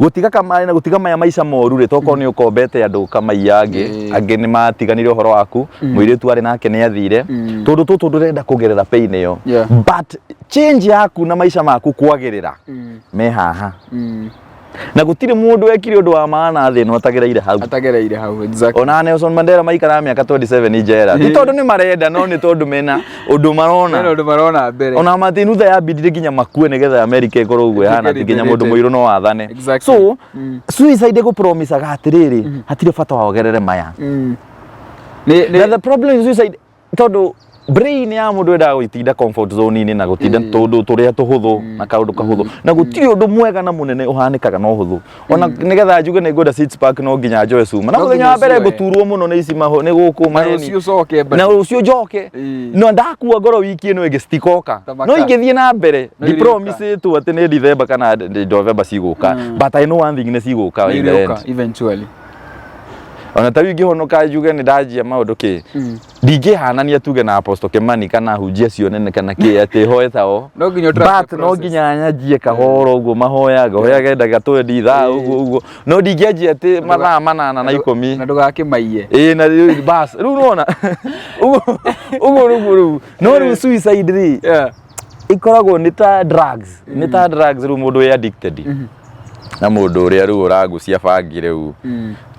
gũtiga kamarĩ na gũtiga maya maica moru rĩ, tokorwo nĩ ũkombete andũ kamaiya angĩ, angĩ nĩ matiganire ũhoro waku, mũirĩtu arĩ nake nĩ athire, tondũ tũtũ ndũrenda kũgerera pain ĩyo. But Change yaku na maica maku kwagĩrĩra me haha. Na gũtirĩ mũndũ wekire ũndũ wa maana thĩ ĩno atagereire hau. Atagereire hau, exactly. Ona Nelson Mandela maikaraga mĩaka 27 njera ti tondũ nĩ marenda, no nĩ tondũ mena ũndũ marona. Mena ũndũ marona mbere. Ona Martin Luther yambindire nginya makue nĩgetha America ĩkorwo ũguo ĩhana, atĩ nginya mũndũ mũirũ no athane. So suicide ĩgũpromisaga atĩrĩrĩ, hatirĩ bata wa wogerere maya. Na the problem is suicide, tondũ brain ya mũndũ endaga gũtinda comfort zone-inĩ na gũtinda tũndũ tũrĩa tũhũthũ na kaũndũ kahũthũ, na gũtirĩ ũndũ mwega na mũnene ũhanĩkaga na ũhũthũ. Ona nĩgetha njuge nĩ ngwenda six pack, no nginya njoe cuma na No mũthenya nginya wa mbere ũcioe. Ngũturwo mũno nĩ ici nĩ gũkũ Na maheni. rũciũ ũcoke Na rũciũ njoke. No ndakua ngoro wiki ĩno ĩngĩ citikoka. Tamaka. No ingĩthiĩ na mbere, No ndi irĩũka. promise tu atĩ nĩ December kana November cigũka, but I know one thing, nĩ cigũka in the end. Nĩ irĩũka eventually. Ona ta rĩu ingĩhonoka njuge nĩ ndanjia maũndũ kĩ, ndingĩhanania tuge na Apostle Kimani kana hunjia cio nene kana kĩ atĩ hoe tao. No nginya ũtrust but the no process. Nginya nyanjie kahora ũguo mahoyaga, hoyage ndagĩka 20 thaa ũguo ũguo, no ndingĩanjia atĩ mathaa 8 na 10. Na ndũgakĩmaiye. Ĩĩ, na rĩu bas rĩu nĩwona ũguo ũguo rĩu rĩu no rĩu suicide rĩ, ĩkoragwo nĩ ta drugs, nĩ ta drugs. Rĩu mũndũ wĩ addicted na mũndũ ũrĩa rĩu ũragucia bangi rĩu,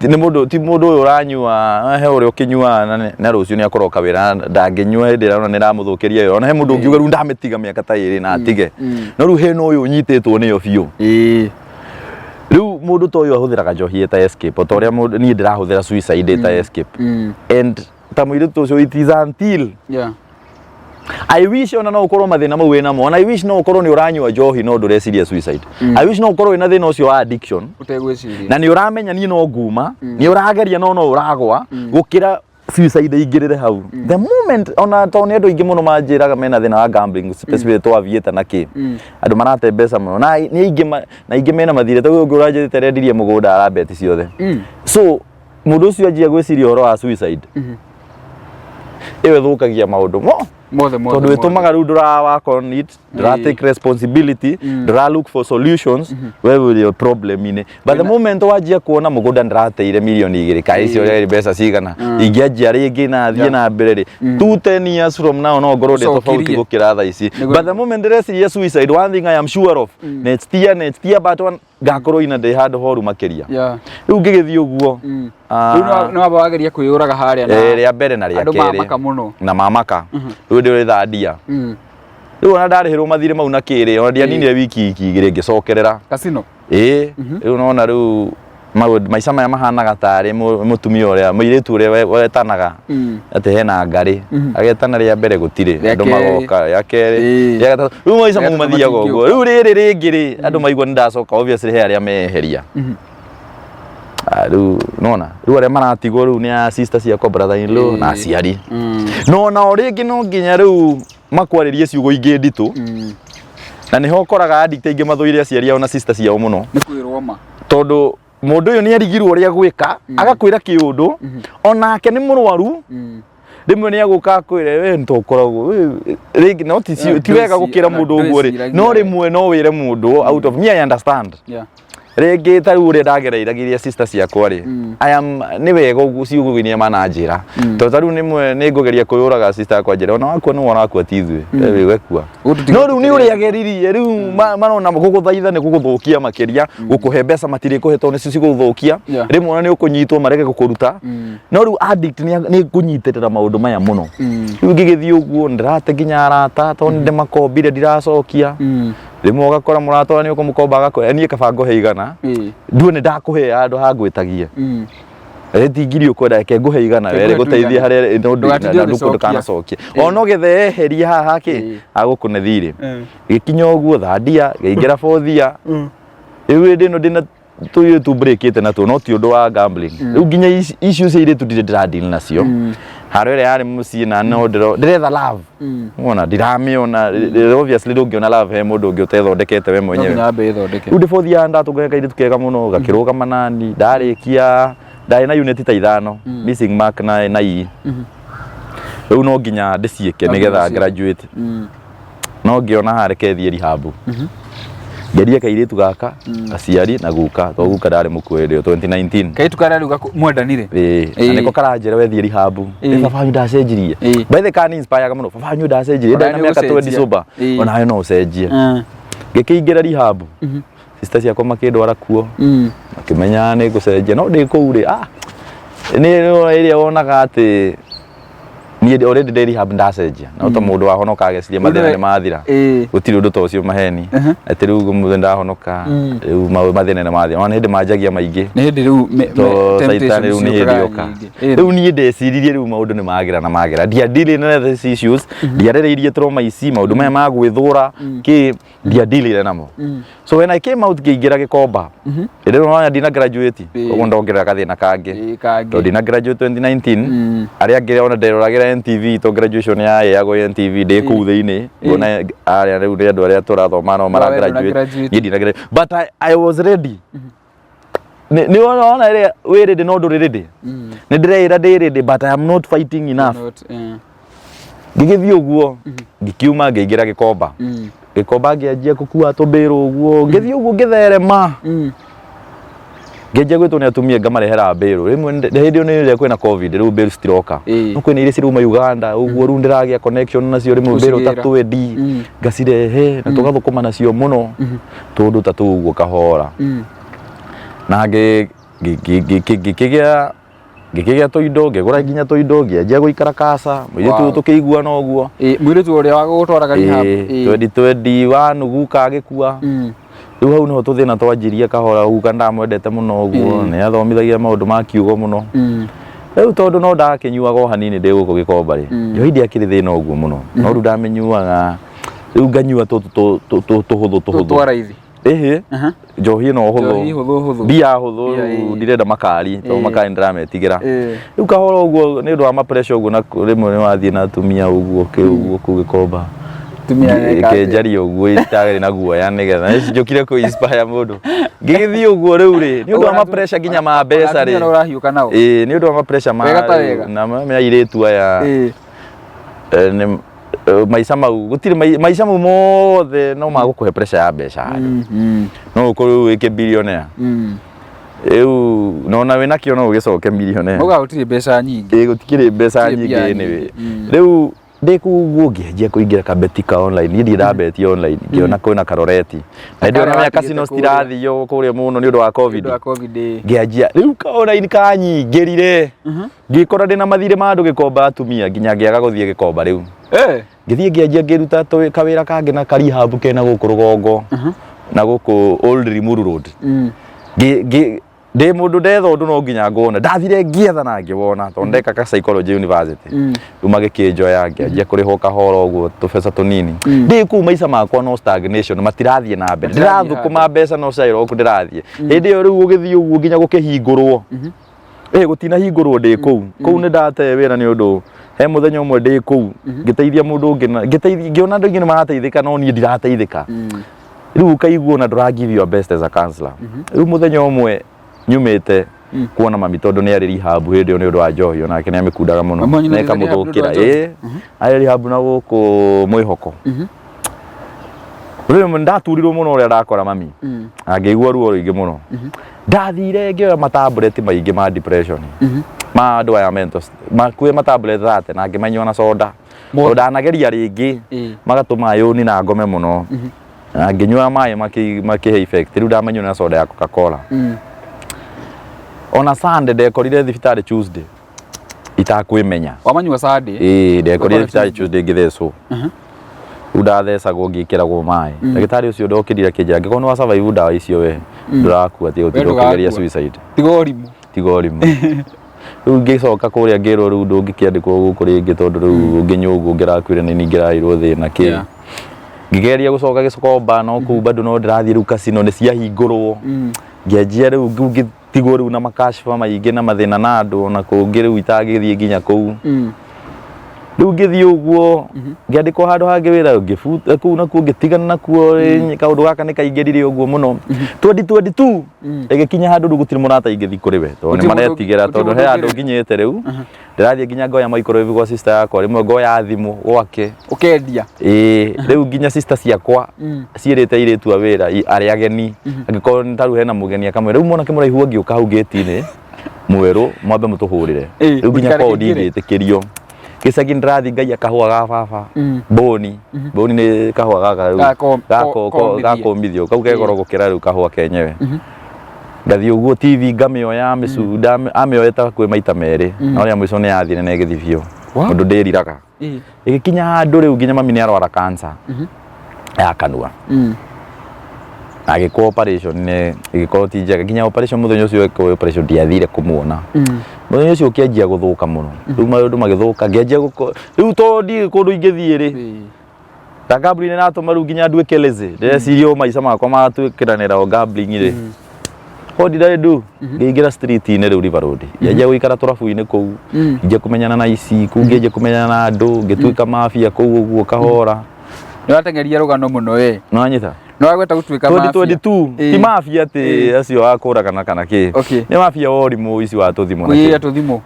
nĩ mũndũ, ti mũndũ ũyũ ũranyua, he ũrĩa ũkĩnyuaga na rũciũ nĩ akũroka wĩra, ndangĩnyua hĩndĩ ĩrĩa arona nĩ ĩramũthũkĩria wĩra. Ona he mũndũ ũngiuga rĩu ndamĩtiga mĩaka ta 2 na atige, no rĩu hena ũyũ ũnyitĩtwo nĩyo biũ. Rĩu mũndũ ta ũyũ ahũthĩraga njohi ĩta escape, o ta ũrĩa mũndũ niĩ ndĩrahũthĩra suicide ĩta escape. And ta mũirĩtu ũcio, it is until I wish ona no ũkorwo mathĩna mau wĩnamo, ona I wish no ũkorwo nĩ ũranyua njohi no ndũreciria suicide. I wish no ũkorwo wĩna thĩna ũcio wa addiction ũtegwĩciria na nĩ ũramenya niĩ no nguma, nĩ ũrageria no no ũragwa, gũkĩra suicide ĩingĩrĩre hau the moment. Ona tondũ nĩ andũ aingĩ mũno manjĩraga mena thĩna wa gambling, specifically twa aviator na kĩ, andũ marate mbeca mũno na nĩ aingĩ na aingĩ mena mathirĩ. Ta ũyũ ũngĩ ũranjĩrĩte arendirie mũgũnda, arabeti ciothe. So mũndũ ũcio anjia gwĩciria ũhoro wa suicide, ĩyo ĩthũkagia maũndũ mo mothe mothe. Tondũ ĩtũmaga rĩu ndũra work on it, ndũra take responsibility, ndũra look for solutions, we wĩ problem-inĩ. But the moment wanjia kuona mũgũnda ndĩrateire mirioni 2, kaĩ icio rĩ mbeca cigana, ingĩanjia rĩngĩ na thiĩ na mbere rĩ, 2 10 years from now no ngorwo ndĩ tofauti Ũcokirie. gũkĩra thaa ici. But the moment ndĩreciria suicide, one thing I am sure of, next year, next year but one, ngakorwo ina ndĩ handũ horu makĩria. Rĩu ngĩgĩthiĩ ũguo. Rĩu nĩ wamba wageria kwĩyũraga harĩa na Rĩa mbere na rĩa andũ kerĩ. mamaka mũno. Na mamaka rĩu ndĩ thandia. Rĩu ona ndarĩhĩrwo mathirĩ mau na kĩrĩ, ona ndianinire wiki 2 ngĩcokerera. Casino. Ĩĩ, rĩu nona rĩu maũndũ maica maya mahanaga tarĩ mũtumia ũrĩa, mũirĩtu ũrĩa wetanaga atĩ hena ngarĩ, agetana rĩa mbere gũtirĩ. Rĩa Andũ kerĩ. magoka rĩa kerĩ, rĩa gatatũ, rĩu maica Rĩa mau gatatũ mathiaga ũguo. matingĩũka. Rĩu rĩrĩ rĩngĩ rĩ, andũ maigua nĩ ndacoka, obviously he arĩa meyeheria. Rĩu nona rĩu arĩa maratigwo rĩu nĩ a sister ciakwa, brother in law na aciari. No nao rĩngĩ no nginya rĩu makwarĩrie ciugo ingĩ nditũ, na nĩho ũkoraga addict aingĩ mathũire aciari ao na sister ciao mũno. Nĩ kwĩrwo ma. Tondũ mũndũ ũyũ nĩ arigirwo ũrĩa gwĩka, agakwĩra kĩũndũ onake nĩ mũrwaru. Rĩmwe nĩ agũka akwĩre we nĩtũkoragwo rĩngĩ no ti ti wega gũkĩra mũndũ ũguo rĩ, ndwĩciragia no wega. Rĩmwe no wĩre mũndũ out of me, I understand. Rĩngĩ ta rĩu ũrĩa ndagereiragiria sister ciakwa rĩ, I am nĩ wega ũguo ciugo iria mananjĩra, tondũ ta rĩu nĩmwe nĩ ngũgeria kwĩyũraga, sister yakwa njĩra ona wakua nĩwe ũrakua, ti ithuĩ we wekua. Gũtũ No rĩu nĩ ũrĩa ageririe, rĩu marona gũgũthaitha nĩ gũgũthũkia makĩria, gũkũhe mbeca matirĩkũhe tondũ nĩcio cigũgũthũkia. Rĩmwe ona nĩ ũkũnyitwo marege gũkũruta. No rĩu addict nĩ kũnyitĩrĩra maũndũ maya mũno. Rĩu ngĩgĩthiĩ ũguo ndĩrate nginya arata tondũ nĩ ndĩmakombire ndiracokia. Rĩmwe ũgakora mũrata ũrĩa nĩ ũkũmũkomba agakũhe, niĩ kaba ngũhe 100, ndue nĩ ndakũhe handũ ha ngwĩtagie. Rĩti ngiri ũkwenda, reke ngũhe 100 Reke werĩ ngũhe tu gũteithie 100. harĩa no Ndũgatinde ũgĩcokia. ndũkanacokie ona ũgethe eherie haha kĩ agũkũne thirĩ. Gĩkinya ũguo thandia gĩingĩra fourth year. Rĩu hĩndĩ ĩno ndĩna tũirĩtu breakĩte natuo, no ti ũndũ wa gambling. Rĩu nginya issue cia irĩtu ndirĩ ndĩra deal nacio. Haro ĩrĩa yarĩ mũciĩ na no ndĩretha love, wona ndiramĩona. Obviously ndũngĩona love he mũndũ ũngĩ ũtethondekete we No mwenyewe. nginya wambe ĩthondeke. Rĩu ndĩ fourth year ndatũngana kairĩtu kega mũno gakĩrũgama nani. Ndarĩkia ndarĩ na unit ta 5 missing mark na E. Rĩu no nginya ndĩciĩke No nginya nĩgetha ũciĩke. graduate. No ngĩona hareke thiĩ rehab. Ngerie kairĩtu gaka, aciari na guka, to guka ndarĩ mũkuo hĩndĩ ĩyo 2019. Kaitu karĩa rĩu mwendanire. Ĩĩ, na nĩko karanjĩra wethiĩ rehab. Ĩ baba wanyu ndacenjirie. By the kan inspire mũno, baba wanyu ndacenjirie, Ona ndĩ na nĩ mĩaka 20 ũgũcenjia. sober. Onawe no ũcenjie. Ngĩkĩingĩra rehab. Sister ciakwa makĩndwara kuo. Makĩmenya nĩ ngũcenjia, no ndĩ kũu rĩ, ah, nĩ ĩrĩa wonaga atĩ niĩ already ndĩ rehab ndacenjia no ta mũndũ wahonoka ageciria mathĩna nĩ mathira. Gũtirĩ ũndũ ta ũcio maheni atĩ rĩu mũthenya ndahonoka rĩu mathĩna nĩ mathira, ona nĩ hĩndĩ manjagia maingĩ. Nĩ hĩndĩ rĩu to caitani rĩu nĩ hĩndĩ yoka. Rĩu niĩ ndeciririe rĩu maũndũ nĩ magĩra na magĩra, ndiadili na these issues, ndiarĩrĩirie trauma ici, maũndũ maya ma gwĩthũra kĩ ndiadilire namo. So when I came out ngĩingĩra Gĩkomba, ĩrĩ rĩu ndina graduate, koguo ndongerera gathĩna kangĩ tondũ ndina graduate 2019. Arĩa angĩ ona nderoragĩra NTV to graduation ya ĩyagwo NTV ndĩ kũu thĩinĩ, ngona arĩa rĩu nĩ andũ arĩa tũrathoma nao mara graduate, niĩ ndina graduate, but I was ready. Nĩ wona ĩrĩa wĩ ready no ndũrĩ ready. Nĩ ndĩreĩra ndĩ ready, but I am not fighting enough. Ngĩgĩthiĩ ũguo, ngĩkiuma, ngĩingĩra Gĩkomba. Gĩkomba ngĩanjia gũkua tũmbĩrũ ũguo, ngĩthiĩ ũguo ngĩtherema. Ngĩanjia gwĩtwo nĩ atumia ngamarehera mbĩrũ rĩmwe. Hĩndĩ ĩyo nĩ rĩrĩa kwĩna COVID, rĩu mbĩrũ citiroka, no kwĩna iria cirauma Uganda ũguo, rĩu ndĩragĩa connection nacio rĩmwe mbĩrũ ta Gũcigĩra. twendi ngacirehe na tũgathũkũma nacio mũno tũndũ ta tũu ũguo kahora, na ngĩkĩgĩa tũindo, ngĩgũra nginya tũindo, ngĩanjia gũikara kaca mũirĩtu. Tũkĩiguana ũguo. Mũirĩtu ũrĩa wa gũgũtwaraga rehab. 2021 guka agĩkua. Rĩu hau nĩho tũthĩna twanjirie kahora. Guka ndamwendete mũno ũguo, nĩ athomithagia maũndũ ma kiugo mũno. Rĩu tondũ no ndakĩnyuaga o hanini ndĩ gũkũ Gĩkomba rĩ, njohi ndiakĩrĩ thĩna ũguo mũno, no rĩu ndamĩnyuaga, rĩu nganyua tũtũ tũhũthũ tũhũthũ. Twa raithi. Ĩhĩ, njohi ĩno hũthũ. Njohi hũthũ hũthũ. Mbia hũthũ. Mbia, rĩu ndirenda makari tondũ makari nĩndĩrametigĩra. Rĩu kahora ũguo nĩ ũndũ wa ma pressure ũguo, na rĩmwe nĩ wathiĩ na atumia ũguo kĩ ũguo kũu Gĩkomba. Atumia meka atĩa? Kĩnjaria ũguo itarĩ na guoya nĩgetha njũkire kũ inspire mũndũ. Ngĩgĩthiĩ ũguo rĩu rĩ, nĩ ũndũ wa ma pressure nginya ma mbeca Atumia rĩ. no ũrahiũka nao. Ĩĩ, nĩ ũndũ wa ma pressure ma Wega ta wega. na ma airĩtu aya. Nĩ maica mau gũtirĩ maica mau mothe no magũkũhe pressure ya mbeca handũ. No ũkorwo wĩ billionaire rĩu nona wĩna kĩo no ũgĩcoke millionaire. Uga gũtirĩ mbeca nyingĩ. Ĩĩ, gũtikĩrĩ mbeca Gũtirĩ nyingĩ mbia anyway. nyingĩ. Rĩu ndĩ kũu ũguo ngĩanjia kũingĩra kabetika online. Niĩ ndirĩ ndabeti online, ngĩona kwĩna karoreti na ndĩona Karĩa mĩaka watigĩte cino kũrĩa. citirathio kũrĩa mũno nĩ ũndũ wa COVID. Nĩ ũndũ wa COVID, ĩĩ. Ngĩanjia rĩu ka online kanyingĩrire, ngĩkora ndĩna mathirĩ ma andũ Gĩkomba, atumia, nginya ngĩaga gũthiĩ Gĩkomba rĩu. Ngĩthiĩ ngĩanjia ngĩruta kawĩra kangĩ na karehab kena gũkũ rũgongo na gũkũ Old Limuru Road. Ndĩ mũndũ ndetha ũndũ no nginya nguona, ndathire ngĩetha na ngĩwona tondũ ndekaga psychology university. Rĩu magĩkĩnjoya, ngĩanjia kũrĩhwo kahora ũguo tũbeca tũnini. Ndĩ kũu maica makwa no stagnation, matirathiĩ na mbere. Matirathiĩ. Ndĩrathũkũma mbeca no Shylock ndĩrathiĩ hĩndĩ ĩyo. Rĩu ũgĩthiĩ ũguo nginya gũkĩhingũrwo, ĩ gũtinahingũrwo ndĩ kũu. Kũu nĩ ndate wĩra nĩ ũndũ he mũthenya ũmwe ndĩ kũu ngĩteithia mũndũ ũngĩ na ngĩteithia, ngĩona andũ aingĩ nĩ marateithĩka no niĩ ndirateithĩka. Rĩu ũkaigua ona ndũra give your best as a counselor. Rĩu mũthenya ũmwe nyumĩte kuona mami tondũ nĩ arĩ rehab hĩndĩ ĩyo nĩ ũndũ wa njohi, onake nĩ amĩkundaga mũno Mami wanyu na nĩ arĩ rehab nĩ ũndũ ĩkamũthũkĩra. wa njohi? Ĩ, arĩ rehab na gũkũ mwĩhoko. Rĩu rĩmwe ndaturirwo mũno ũrĩa ndakora mami na ngĩigua ruo rũingĩ mũno. Ndathire ngĩoya matablet maingĩ ma depression ma andũ aya mental, makuĩ matablet 30 na ngĩmanyua na soda Mothe? tondũ ndanageria rĩngĩ magatũma yũni na ngome mũno, na ngĩnyua maĩ makĩhe effect. Rĩu ndamanyua na soda ya Coca-Cola. Ona Sunday ndekorire thibitarĩ, Tuesday itakwĩmenya. Wamanyua Sunday? Ĩĩ, ndekorire Ũkora thibitarĩ Tuesday ngĩthecwo. Rĩu ndathecagwo ngĩkĩragwo maĩ. Ndagĩtarĩ ũcio ndokĩrire akĩnjĩra, angĩkorwo nĩ wa survive ndawa icio, we ndũrakua, tiga gũtinda ũkĩgeria ndũgakua. suicide. Tiga ũrimũ. Tiga ũrimũ. Rĩu ngĩcoka kũrĩa ngĩrwo rĩu ndũngĩkĩandĩkwo gũkũ rĩngĩ tondũ rĩu ũngĩnyua ũguo ũngĩrakuire nĩ ningĩraheirwo thĩna kĩ. Ngĩgeria gũcoka Gĩkomba no kũu bado no ndĩrathiĩ. Rĩu casino nĩ ciahingũrwo, ngĩanjia rĩu ngĩtigwo rĩu na makashfa maingĩ na mathĩna na andũ ona kũngĩ, rĩu itangĩthiĩ nginya kũu. Rĩu ngĩthiĩ ũguo ngĩandĩkwo handũ hangĩ wĩra, ngĩbuta kũu nakuo, ngĩtigana nakuo. Kaũndũ gaka nĩ kaingĩrire ũguo mũno 2022, ĩgĩkinya handũ rĩu gũtirĩ mũrata ingĩthiĩ kũrĩ we tondũ Gũtirĩ nĩ maretigĩra gũtirĩ tondũ mũndũ he handũ ũngĩrĩ. nginyĩte rĩu. Ndĩrathiĩ nginya ngoya microwave gwa sister yakwa, rĩmwe ngoya thimũ gwake. Ũkendia. Ĩĩ, rĩu nginya sister ciakwa ciĩrĩte airĩtu a wĩra arĩa ageni, angĩkorwo nĩ tarĩu hena mũgeni akamwĩra, rĩu mwanake mũraihu angĩũka hau gate-inĩ mwerũ, mwambe mũtũhũrĩre. Rĩu nginya Mũtikareke kwao aingĩre. ndingĩtĩkĩrio. Gĩcagi nĩndĩrathiĩ ngaiya kahũa ga baba, mbũni. Mbũni nĩ kahũa gaka rĩu Gakũmithio. Gakũmithio, kau ke goro gũkĩra rĩu kahũa kenyewe. Ngathiĩ ũguo TV ngamĩoya amĩcunda, amĩoete hakuhĩ maita merĩ, no rĩa mũico nĩ yathire na ĩgĩthiĩ biũ. Ũndũ ndĩriraga. Ĩgĩkinya handũ rĩu nginya mami nĩ arwara cancer ya kanua. Na agĩkwo operation nĩ ĩgĩkorwo ti njega. Nginya operation mũthenya ũcio ekwo operation ndiathire kũmuona. Mũthenya ũcio ũkĩanjia gũthũka mũno. Rĩu maũndũ magĩthũka ngĩanjia gũko rĩu tondũ ndirĩ kũndũ ingĩthiĩ rĩ, ta gambling nĩ ĩratũma rĩu nginya nduĩke lazy. Ndĩreciria o maica makwa matuĩkĩranĩra o gambling rĩ. What did I do? Ngĩingĩra street-inĩ rĩu River Road. Ngĩanjia gũikara tũrabu-inĩ kũu. Ngĩanjia kũmenyana na ici, kũu ngĩanjia kũmenyana na andũ, ngĩtuĩka mafia kũu ũguo kahora. Nĩ ũrateng'eria rũgano mũno we. Nĩ wanyita? Nĩ wagweta gũtuĩka mafia. 2022 ti mafia atĩ acio a kũragana kana kĩ. Nĩ mafia wa ũrimũ ici wa tũthimũ na kĩ. Kũiya tũthimũ.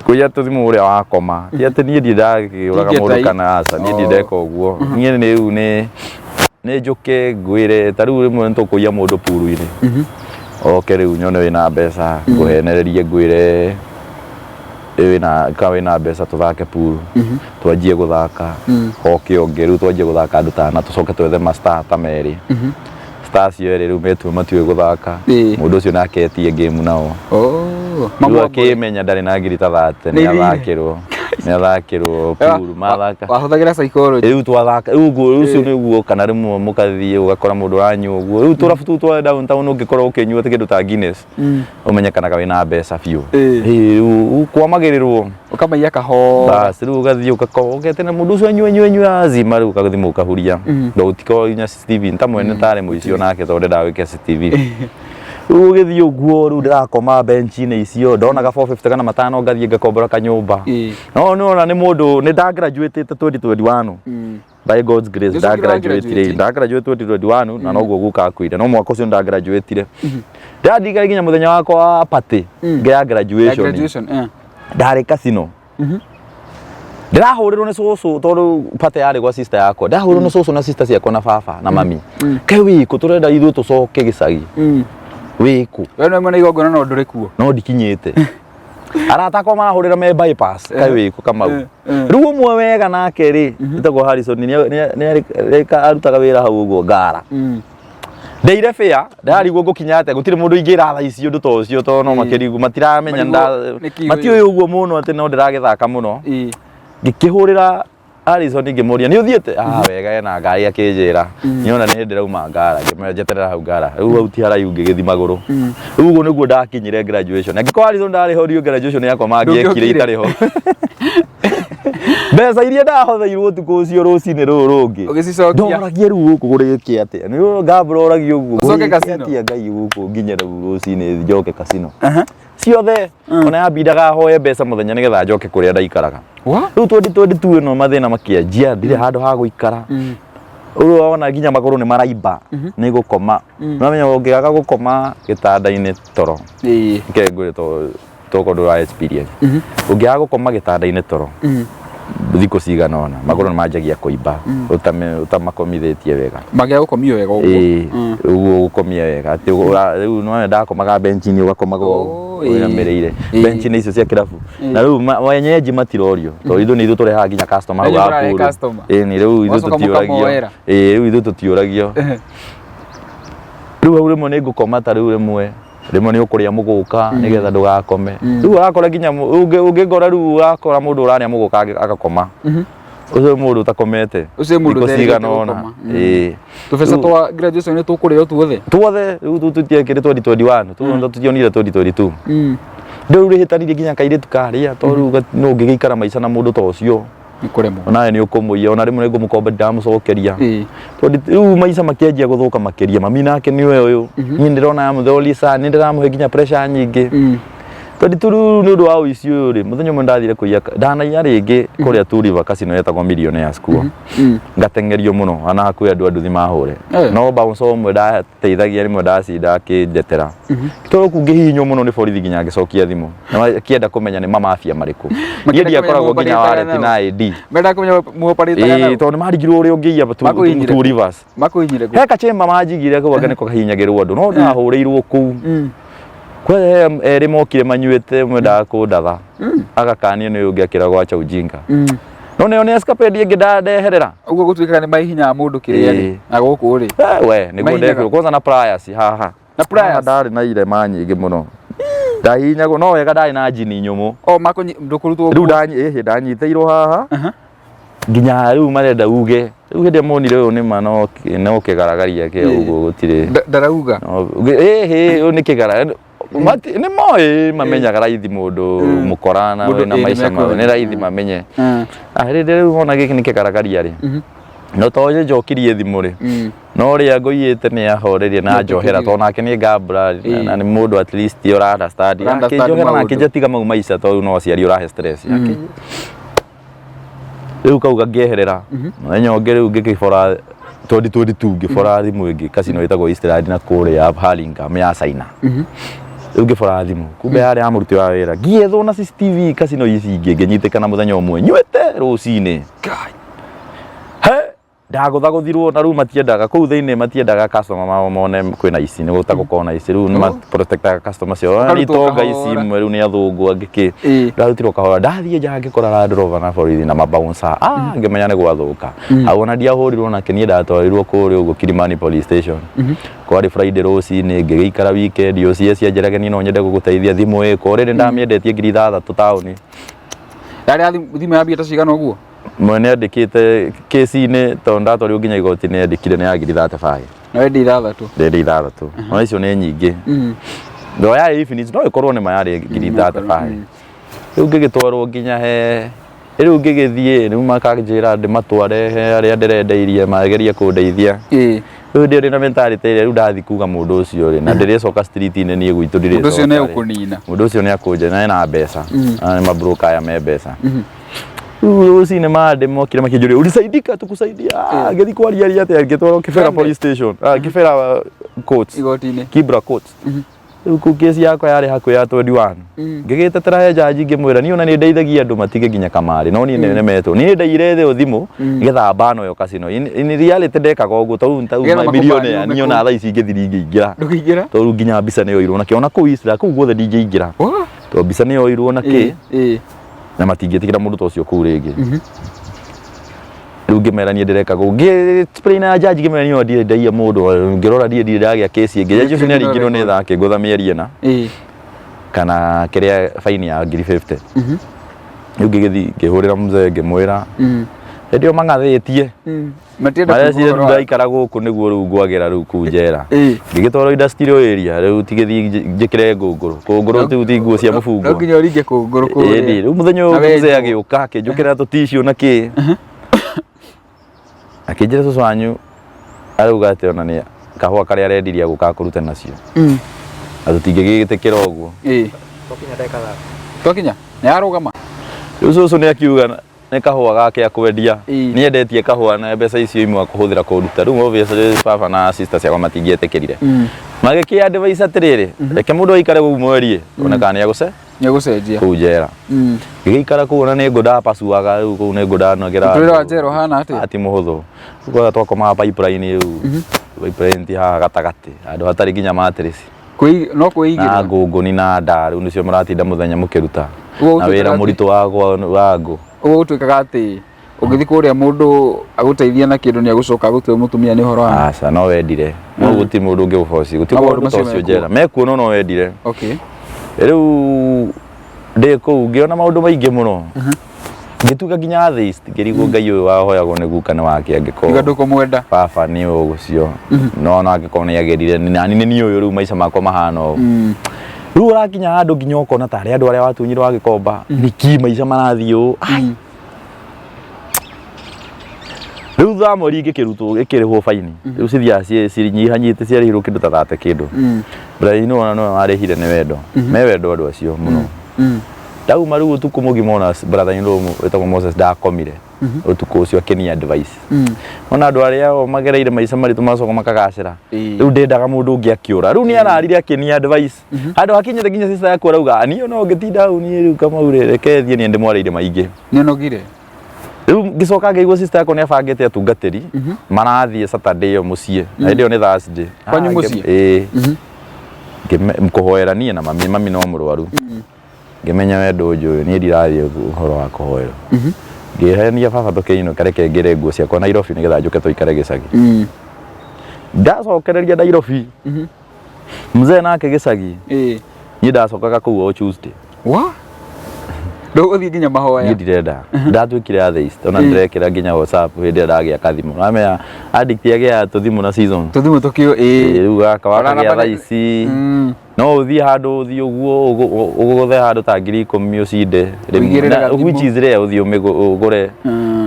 Kũiya tũthimũ ũrĩa wakoma. Ti atĩ niĩ ndirĩ ndakĩũraga mũndũ kana aca, niĩ ndirĩ ndeka ũguo. Niĩ nĩ rĩu nĩ nĩ njũke ngwĩre ta rĩu rĩmwe nĩ tũkũiya mũndũ puru-inĩ. Oke rĩu nyone wĩna mbeca ngũhenererie ngwĩre wĩna ka wĩna mbeca tũthake puru. Twanjie gũthaka hoke ũngĩ rĩu twanjie gũthaka andũ ta ana tũcoke twethe ma star ta merĩ. Star acio erĩ rĩu metue matiũĩ gũthaka. Mũndũ ũcio nake etie game nao. Rĩu akĩmenya ndarĩ na ngiri ta thate nĩ athakĩrwo. Nĩ athakĩrwo puru mathaka. Wahũthagĩra psychology. Rĩu twathaka rĩu ũguo rĩu ũcio nĩguo kana rĩmwe mũkathiĩ ũgakora mũndũ ũranyua ũguo. Rĩu tũrabu tũu twa downtown ũngĩkorwo ũkĩnyua kĩndũ ta Guinness ũmenyekanaga wĩna mbeca biũ. Rĩu kwamagĩrĩrwo. Ũkamaiya kahora. Bas rĩu ũgathiĩ ũgakorwo ũgetena mũndũ ũcio anyue anyue anyue azima rĩu ũgathiĩ ũkahuria. Na gũtikoragwo nginya CCTV ta mwene tarĩ mũici onake tondũ ndendaga gwĩka CCTV. Rĩu ũgĩthiĩ ũguo rĩu ndĩrakoma bench-inĩ icio ndonaga 450 kana matano ngathiĩ ngakombora kanyũmba. No nĩwona nĩ mũndũ nĩ nda graduate 2021. By God's grace Nĩ nda ũcokire wa graduate graduate? nda graduate 2021 na noguo guka akuire no mwaka ũcio nda graduate ndaririkana nginya mũthenya wakwa wa party ya Ya graduation graduation, eh. ndarĩ casino ndĩrahũrĩrwo nĩ cũcũ tondũ party yarĩ gwa sister yakwa ndĩrahũrĩrwo nĩ cũcũ na sister ciakwa na baba na mami kaĩ wĩkũ tũrenda ithuĩ tũcoke gĩcagi wĩkũ We nĩwe mwene igongona no ndũrĩ kuo. no ndikinyĩte arata akwa marahũrĩra me bypass kaĩ wĩkũ Kamau rĩu ũmwe wega nake rĩ etagwo Harrison nĩ arutaga wĩra hau ũguo ngara ndeire bĩa ndarigwo ngũkinya atĩa gũtirĩ mũndũ ingĩra thaa ici ũndũ ta ũcio tondũ no makĩrigwo matiramenya Marigwo nĩkĩ matiũĩ ũguo mũno atĩ no ndĩragĩthaka mũno. Ngĩkĩhũrĩra Harrison ngĩmũria nĩ ũthiĩte ah wega ena ngari akĩnjĩra nĩona nĩ ndĩrauma ngara ngĩmwĩra njeterera hau ngara rĩu hau ti haraihu ngĩgĩthiĩ magũrũ. Rĩu ũguo nĩguo ndakinyire graduation. Angĩkorwo Harrison ndarĩ ho ndiũĩ graduation yakwa mangĩekire Ndũngĩokire. itarĩ ho. Mbeca iria ndahotheirwo ũtukũ ũcio rũcinĩ rũrũ rũngĩ Ũgĩcicokia. ndoragia rĩu gũkũ gũrĩke atĩa nĩ ngambura oragia ũguo Ũcoke gũrĩke casino. atĩa Ngai gũkũ nginya rĩu rũcinĩ njoke casino ciothe ona yambindaga hoe mbeca mũthenya nĩgetha njoke kũrĩa ndaikaraga. Wa? Rĩu 2022 ĩno mathĩna makĩanjia ndirĩ handũ ha gũikara. Rĩu wona nginya magũrũ nĩ maraimba nĩ gũkoma. Ũramenya ũngĩaga gũkoma gĩtanda-inĩ toro nke ngwĩre to tokorwo ndũra experience ũngĩaga gũkoma gĩtanda-inĩ toro thikũ cigana ũna magũrũ nĩ manjagia kũimba ũtamakomithĩtie wega. Magĩa gũkomio wega ũguo. Ĩĩ ũguo gũkomia wega atĩ rĩu nĩwona ndakomaga bench-inĩ ũgakomaga Oh, ĩĩ. ũinamĩrĩire bench-inĩ icio cia kĩrabu na rĩu wenyeji matirorio tondũ ithuĩ nĩ ithuĩ tũrehaga nginya customer hau Inyuĩ mũrarehe haha customer. ĩĩ nĩ rĩu ithuĩ Mũgacoka tũtiũragio mũkamoera. Ĩĩ rĩu ithuĩ tũtiũragio. Rĩu hau rĩmwe nĩ ngũkoma ta rĩu rĩmwe rĩmwe nĩ ũkũrĩa mũgũka nĩgetha ndũgakome. Rĩu ũrakora nginya ũngĩngora rĩu ũrakora mũndũ ũrarĩa mũgũka agakoma ũcio nĩ mũndũ ũtakomete Ũcio nĩ mũndũ thikũ ũterĩgĩte cigana ũna. gũkoma. Ĩĩ. Tũbeca twa graduation nĩ tũkũrĩo tuothe. Tuothe rĩu tũtiekĩrĩ 2021 tũtionire 2022. Rĩu rĩhĩtanirie nginya kairĩtu karĩa tondũ rĩu no ũngĩgĩikara maica na mũndũ ta ũcio Nĩ kũremwo. Onawe nĩ ũkũmũiya ona rĩmwe nĩ ngũmũkomba ndamũcokeria. Tondũ rĩu maica makĩanjia gũthũka makĩria mami nake nĩwe ũyũ niĩ ndĩrona am the only son nĩ ndĩramũhe nginya pressure nyingĩ. 22 rĩu nĩ ũndũ wa ũici ũyũ rĩ, mũthenya ũmwe ndathire kũiya, ndanaiya rĩngĩ kũrĩa Two River Casino yetagwo Millionaires kuo. Ngateng'erio mũno ona hakuhĩ andũ a nduthi mahũre. No bouncer ũmwe ndateithagia rĩmwe ndacinda akĩnjetera. Tondũ kũu ngĩhihinywo mũno nĩ borithi nginya ngĩcokia thimũ. Na makĩenda kũmenya nĩ mamafia marĩkũ. Niĩ Makĩenda ndiakoragwo kũmenya nginya mũoparĩtaga wareti na ID. Mendaga kũmenya mũoparĩtaga Ĩĩ, nao. tondũ nĩ marigirwo ũrĩa ũngĩiya Makũhihinyire Two kũ? Rivers. Makũhihinyire kũ? He kachemba manjigire kau anga nĩko kahihinyagĩrwo andũ no ndahũrĩirwo kũu. Kwe he erĩ mokire manyuĩte ũmwe endaga kũndatha agakanio nĩ ũyũ ũngĩ akĩragwo acha ujinga. No nĩyo nĩ escapade ĩngĩ ndeherera. Ũguo gũtuĩkaga nĩ mahihinyaga mũndũ kĩrĩa rĩ Ĩĩ. na gũkũ rĩ. Eh, we nĩguo Mahihinyaga. ndekirwo kwanza na pliers haha. Na pliers? Haha ndarĩ na irema nyingĩ mũno. Ndahihinyagwo no wega ndarĩ na njini nyũmũ. O makũnyi ndũkũrutwo Rĩu ĩhĩ ndanyitĩirwo haha. Nginya rĩu marenda uge. Rĩu hĩndĩ ĩrĩa monire ũyũ nĩma no kĩgaragaria kĩ ũguo gũtirĩ. Ndarauga. Ĩhĩ ũyũ nĩ kĩgara. Nĩ moĩ mamenyaga raithi mũndũ mũkora na Mũndũ wĩna ĩĩ, nĩ maica ma mekũmenya. nĩ raithi mamenye. Ah, rĩrĩa rĩu mona gĩkĩ nĩ kĩgaragaria rĩ. No to njokirie thimũ rĩ. No ũrĩa ngũiyĩte nĩ ahorerie na njohera tondũ nake nĩ gambler na nĩ mũndũ at least ũra understand. Ũra understand Akĩnjohera na maũndũ. akĩnjĩra tiga mau maica tondũ no aciari ũrahe stress. Rĩu kau gangĩeherera mũthenya ũngĩ rĩu ngĩkĩbora 2022 ngĩbora thimũ ĩngĩ casino ĩtagwo Eastland na kũrĩa Hurlingham ya China. Rĩu ngĩbora thimũ kumbe yarĩ ya mũruti wa wĩra ngĩethwo na CCTV casino ici ingĩ ngĩnyitĩkana mũthenya ũmwe nyuĩte rũcinĩ. He ndagũthagũthirwo na rĩu matiendaga kũu thĩinĩ matiendaga customer mao mone kwĩna ici nĩ gũtagũkorwo na ici rĩu nĩ ma protectaga customer ciao. Nĩ Ũkarutwo itonga ici kahora. imwe rĩu nĩ athũngũ angĩ kĩ. Ndarutirwo kahora ndathiĩ nja ngĩkora Land Rover na borithi na mabouncer ah ngĩmenya nĩ gwathũka. Hau ona ndiahũrirwo nake niĩ ndatwarirwo kũrĩa ũguo Kilimani police station. Kwarĩ Friday rũcinĩ ngĩgĩikara weekend OCS anjĩraga niĩ no nyende gũgũteithia thimũ ĩko already ndamĩendetie 6,000 taũni. Yarĩ ya thimũ ya mbia ta cigana ũguo? Mwene andĩkĩte kesi-inĩ tondũ ndatwarirwo nginya igoti-inĩ andĩkire nĩ ya ngiri 35. Na wendia ithathatũ. Ndendia ithathatũ. No icio nĩ nyingĩ. No yarĩ Infinix no ĩkorwo nĩ ma yarĩ ngiri 35. Rĩu ngĩgĩtwarwo nginya he rĩu ngĩgĩthiĩ rĩu makanjĩra ndĩmatware he arĩa ndĩrendeirie magerie kũndeithia. Rĩu ndĩ ndĩ na mentality ĩrĩa rĩu ndathiĩ kuga mũndũ ũcio rĩ na ndĩrĩcoka street-inĩ niĩ gwitũ ndirĩcoka. Mũndũ ũcio nĩ rĩ. egũkũnina. Mũndũ ũcio nĩ akũnja na ena mbeca. Na nĩ mabroker aya me mbeca. Rĩu rũcinĩ mandĩ mokire makĩnjũria ulisaidika tukusaidia. Ah, ngĩthiĩ kwaria aria atĩa ngĩtwarwo Kibera Twende. police station. Ah, Kibera court. Igoti-inĩ. Kibra court. Rĩu kũu kesi yakwa yarĩ hakuhĩ ya 21. Ngĩgĩtetera he jaji ngĩmwĩra niĩ ona nĩ ndeithagia andũ matige nginya kamarĩ no niĩ nĩ nemetwo. Niĩ ndaiyire thĩ thimũ nĩgetha mbano ĩyo casino. In reality ndekaga ũguo tondũ Nĩgetha nĩ makũbanie millionaire ume niĩ ona thaa ici ingĩthiĩ ndingĩingĩra. Ndũngĩingĩra? Tondũ nginya mbica nĩ yoirwo nakĩ ona kũu Isra kũu guothe ndingĩingĩra. Wah! Tondũ mbica nĩ yoirwo nakĩ na matingĩtĩkĩra mũndũ ta ũcio kũu rĩngĩ. Rĩu ngĩmera niĩ ndĩreka kũu ngĩ explain na judge ngĩmera niĩ ndirĩ ndaiya mũndũ ngĩrora ndirĩ ndirĩ ndagĩa kesi ĩngĩ. Judge ũcio nĩ aringirwo nĩ tha akĩngũtha mĩeri ĩna kana kĩrĩa faini ya ngiri 50. Rĩu ngĩgĩthiĩ ngĩhũrĩra mzee ngĩmwĩra hĩndĩ ĩyo mang'athĩtie Matienda mareciria kuigua rĩu ũhoro wa- ndaikara gũkũ nĩguo rĩu ngwagĩra rĩu kũu njera. Ngĩgĩtwarwo industrial area rĩu tigĩthiĩ njĩkĩre ngũngũrũ kũngũrũ rĩu ti nguo cia No mũbungwo. nginya ũringe kũngũrũ Ĩni, kũrĩa. rĩu mũthenya ũyũ Na mzee wenjwo. agĩũka akĩnjũkĩra tũticiũ na kĩ akĩnjĩra cũcũ wanyu arauga atĩ ona nĩ kahũa karĩa arendirie agũka akũrute nacio na tũtingĩgĩtĩkĩra ũguo. Twakinya ndagĩka thate. Twakinya? Nĩ yarũgama? Rĩu cũcũ nĩ akiuga nĩ kahũa gake akwendia nĩ endetie kahũa na mbeca icio imwe akũhũthĩra kũruta. Rĩu obviously baba na sister ciakwa matingĩetĩkĩrire. Magĩkĩ advise atĩrĩrĩ, reke mũndũ aikare kũu mweri one kana nĩ agũce Nĩ egũcenjia. kũu njera. Ngĩgĩikara kũu ona nĩ ngũ ndapacuaga rĩu kũu nĩ ngũ ndanogera. Mũtũrĩre wa njera ũhana atĩa? Ti mũhũthũ. Kwanza twakomaga pipeline rĩu. Pipeline ti haha gatagatĩ handũ hatarĩ nginya mattress. No Na kwĩigĩrĩra. ngũngũni na nda rĩu nĩcio mũratinda mũthenya mũkĩruta. Ũguo Na gũtuĩkaga wĩra atĩ- mũritũ wa ngũ. Ũguo gũtuĩkaga atĩ ũngĩthiĩ kũrĩa mũndũ agũteithia na kĩndũ nĩ agũcoka agũtue mũtumia nĩ ũhoro wa Aca no wendire. No gũtirĩ mũndũ ũngĩgũboci. Gũtirĩ Maũndũ mũndũ ta macio ũcio mekuo. njera. Mekuo no no wendire. Okay. Rĩu ndĩ kũu ngĩona maũndũ maingĩ mũno. Ngĩtuĩka nginya atheist ngĩrigwo Ngai ũyũ wahoyagwo nĩ guka nĩ wake Tiga angĩkorwo ndũkũmwenda. baba nĩ ũcio no ona angĩkorwo nĩ agĩrire nani nĩ niĩ ũyũ rĩu maica makwa mahana ũũ. Rĩu ũrakinya handũ nginya ũkona tarĩ andũ arĩa watunyirwo wagĩkomba nĩkĩ maica marathiĩ ũũ. Ai. Rĩu thutha wa mweri ngĩkĩrutwo ngĩkĩrĩhwo baini. Rĩu cithiaga cinyihanyihĩte ciarĩhirwo kĩndũ ta thate kĩndũ. Brother ona nĩwe warĩhire nĩ wendo. Me wendo andũ acio mũno. Ndauma rĩu ũtukũ mũgima ona brother in law wĩtagwo Moses ndakomire. Ũtukũ ũcio akĩni advice. Ona andũ arĩa o magereire maica maritũ macoka makagacĩra. Rĩu ndendaga mũndũ ũngĩ akĩũra. Rĩu nĩ ararire akĩni advice. Handũ hakinyĩte nginya sister yakwa arauga niĩ ona ũngĩtinda hau niĩ rĩu Kamau rĩ reke thiĩ niĩ ndĩmwarĩire maingĩ. Nĩonogire. Rĩu ngĩcoka ngĩigua sister yakwa nĩ abangĩte atungatĩri marathiĩ Saturday ĩyo mũciĩ na hĩndĩ ĩyo nĩ Thursday. Kwanyu Ah, mũciĩ? Ĩĩ. Kũhoera niĩ na mami, mami no mũrwaru. Ngĩmenya wendo ũnjũĩ niĩ ndirathiĩ ũhoro wa kũhoerwo. Ngĩhenia baba tũkĩinũka reke ngĩre nguo ciakwa Nairobi nĩgetha njũke tũikare gĩcagi. Ndacokereria Nairobi mzee nake gĩcagi niĩ ndacokaga kũu o Tuesday. Wa? Ndũgũthiĩ nginya mahoya? Niĩ ndirenda. Ndatuĩkire atheist ona ndĩrekĩra nginya WhatsApp hĩndĩ ĩrĩa ndagĩa kathimũ. Ũramenya addict agĩaga tũthimũ na season. Tũthimũ tũkĩũ ĩĩ. Rĩu gaka wakagĩa thaa ici no ũthiĩ handũ ũthiĩ ũguo ũgũthe handũ ta 10,000 ũcinde Ũigĩrĩre gathimũ. which is rare ũthiĩ ũgũre.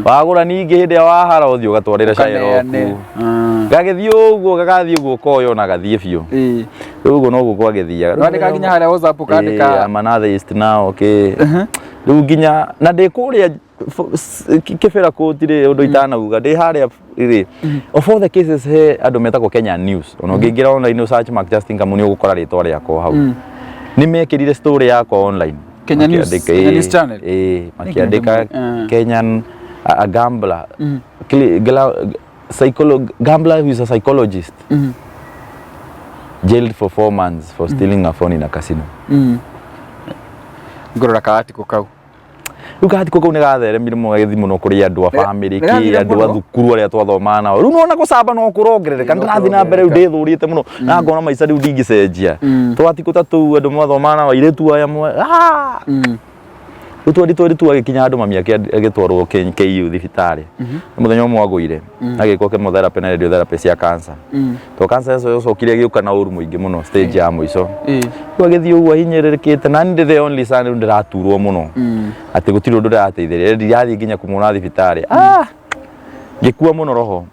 Wagũra ningĩ hĩndĩ ĩrĩa wahara ũthiĩ ũgatwarĩre Ũkaneane. Shylock. Gagĩthiĩ ũguo gagathiĩ ũguo koyo na gathiĩ biũ. Rĩu ũguo noguo gwagĩthiaga. Wandĩka nginya harĩa WhatsApp ũkandĩka. Ĩĩ, I'm an atheist now, okay. Rĩu nginya na ndĩ kũrĩa kĩbĩra kũti rĩ ũndũ itanauga ndĩ harĩa rĩ of all the cases he andũ metagwo Kenya News ona ũngĩingĩra online search Mark Justin Kamau nĩ ũgũkora rĩtwa rĩakwa hau. Nĩ mekĩrire story yakwa online. Kenya News, Makĩandĩka, Kenya News Channel? Ĩĩ, makĩandĩka Kenyan a gambler, gambler who is a psychologist jailed for 4 months for stealing a phone in a casino. Ngũrora kaarticle kau. Rĩu kaarticle kau nĩ gatheremire mũno gagĩthiĩ mũno kũrĩ andũ a family Nĩ gathire kĩ andũ a mũno? thukuru arĩa twathomaga nao. Rĩu nĩwona gũcamba no kũrongerereka, Ĩĩ, no ndĩrathiĩ na mbere rĩu kũrongerereka. ndĩthũrĩte mũno na ngona maica rĩu ndingĩcenjia. Twatikũ ta tũu andũ mathomaga nao airĩtu aya mwe ah! Rĩu twendi twendi tu agĩkinya handũ mami agĩtwarwo KU thibitarĩ. Nĩ mũthenya ũmwe agũire agĩkwo chemotherapy na radiotherapy cia cancer. To cancer ĩcio yacokire ĩgĩũka na ũru mũingĩ mũno stage ya mũico. Rĩu agĩthiĩ ũguo ahinyĩrĩrĩkĩte na niĩ ndĩ the only son rĩu ndĩraturwo mũno. Atĩ gũtirĩ ũndũ ndĩrateithĩrĩria ndirathiĩ nginya kũmuona thibitarĩ. Ah! Ngĩkua mũno roho.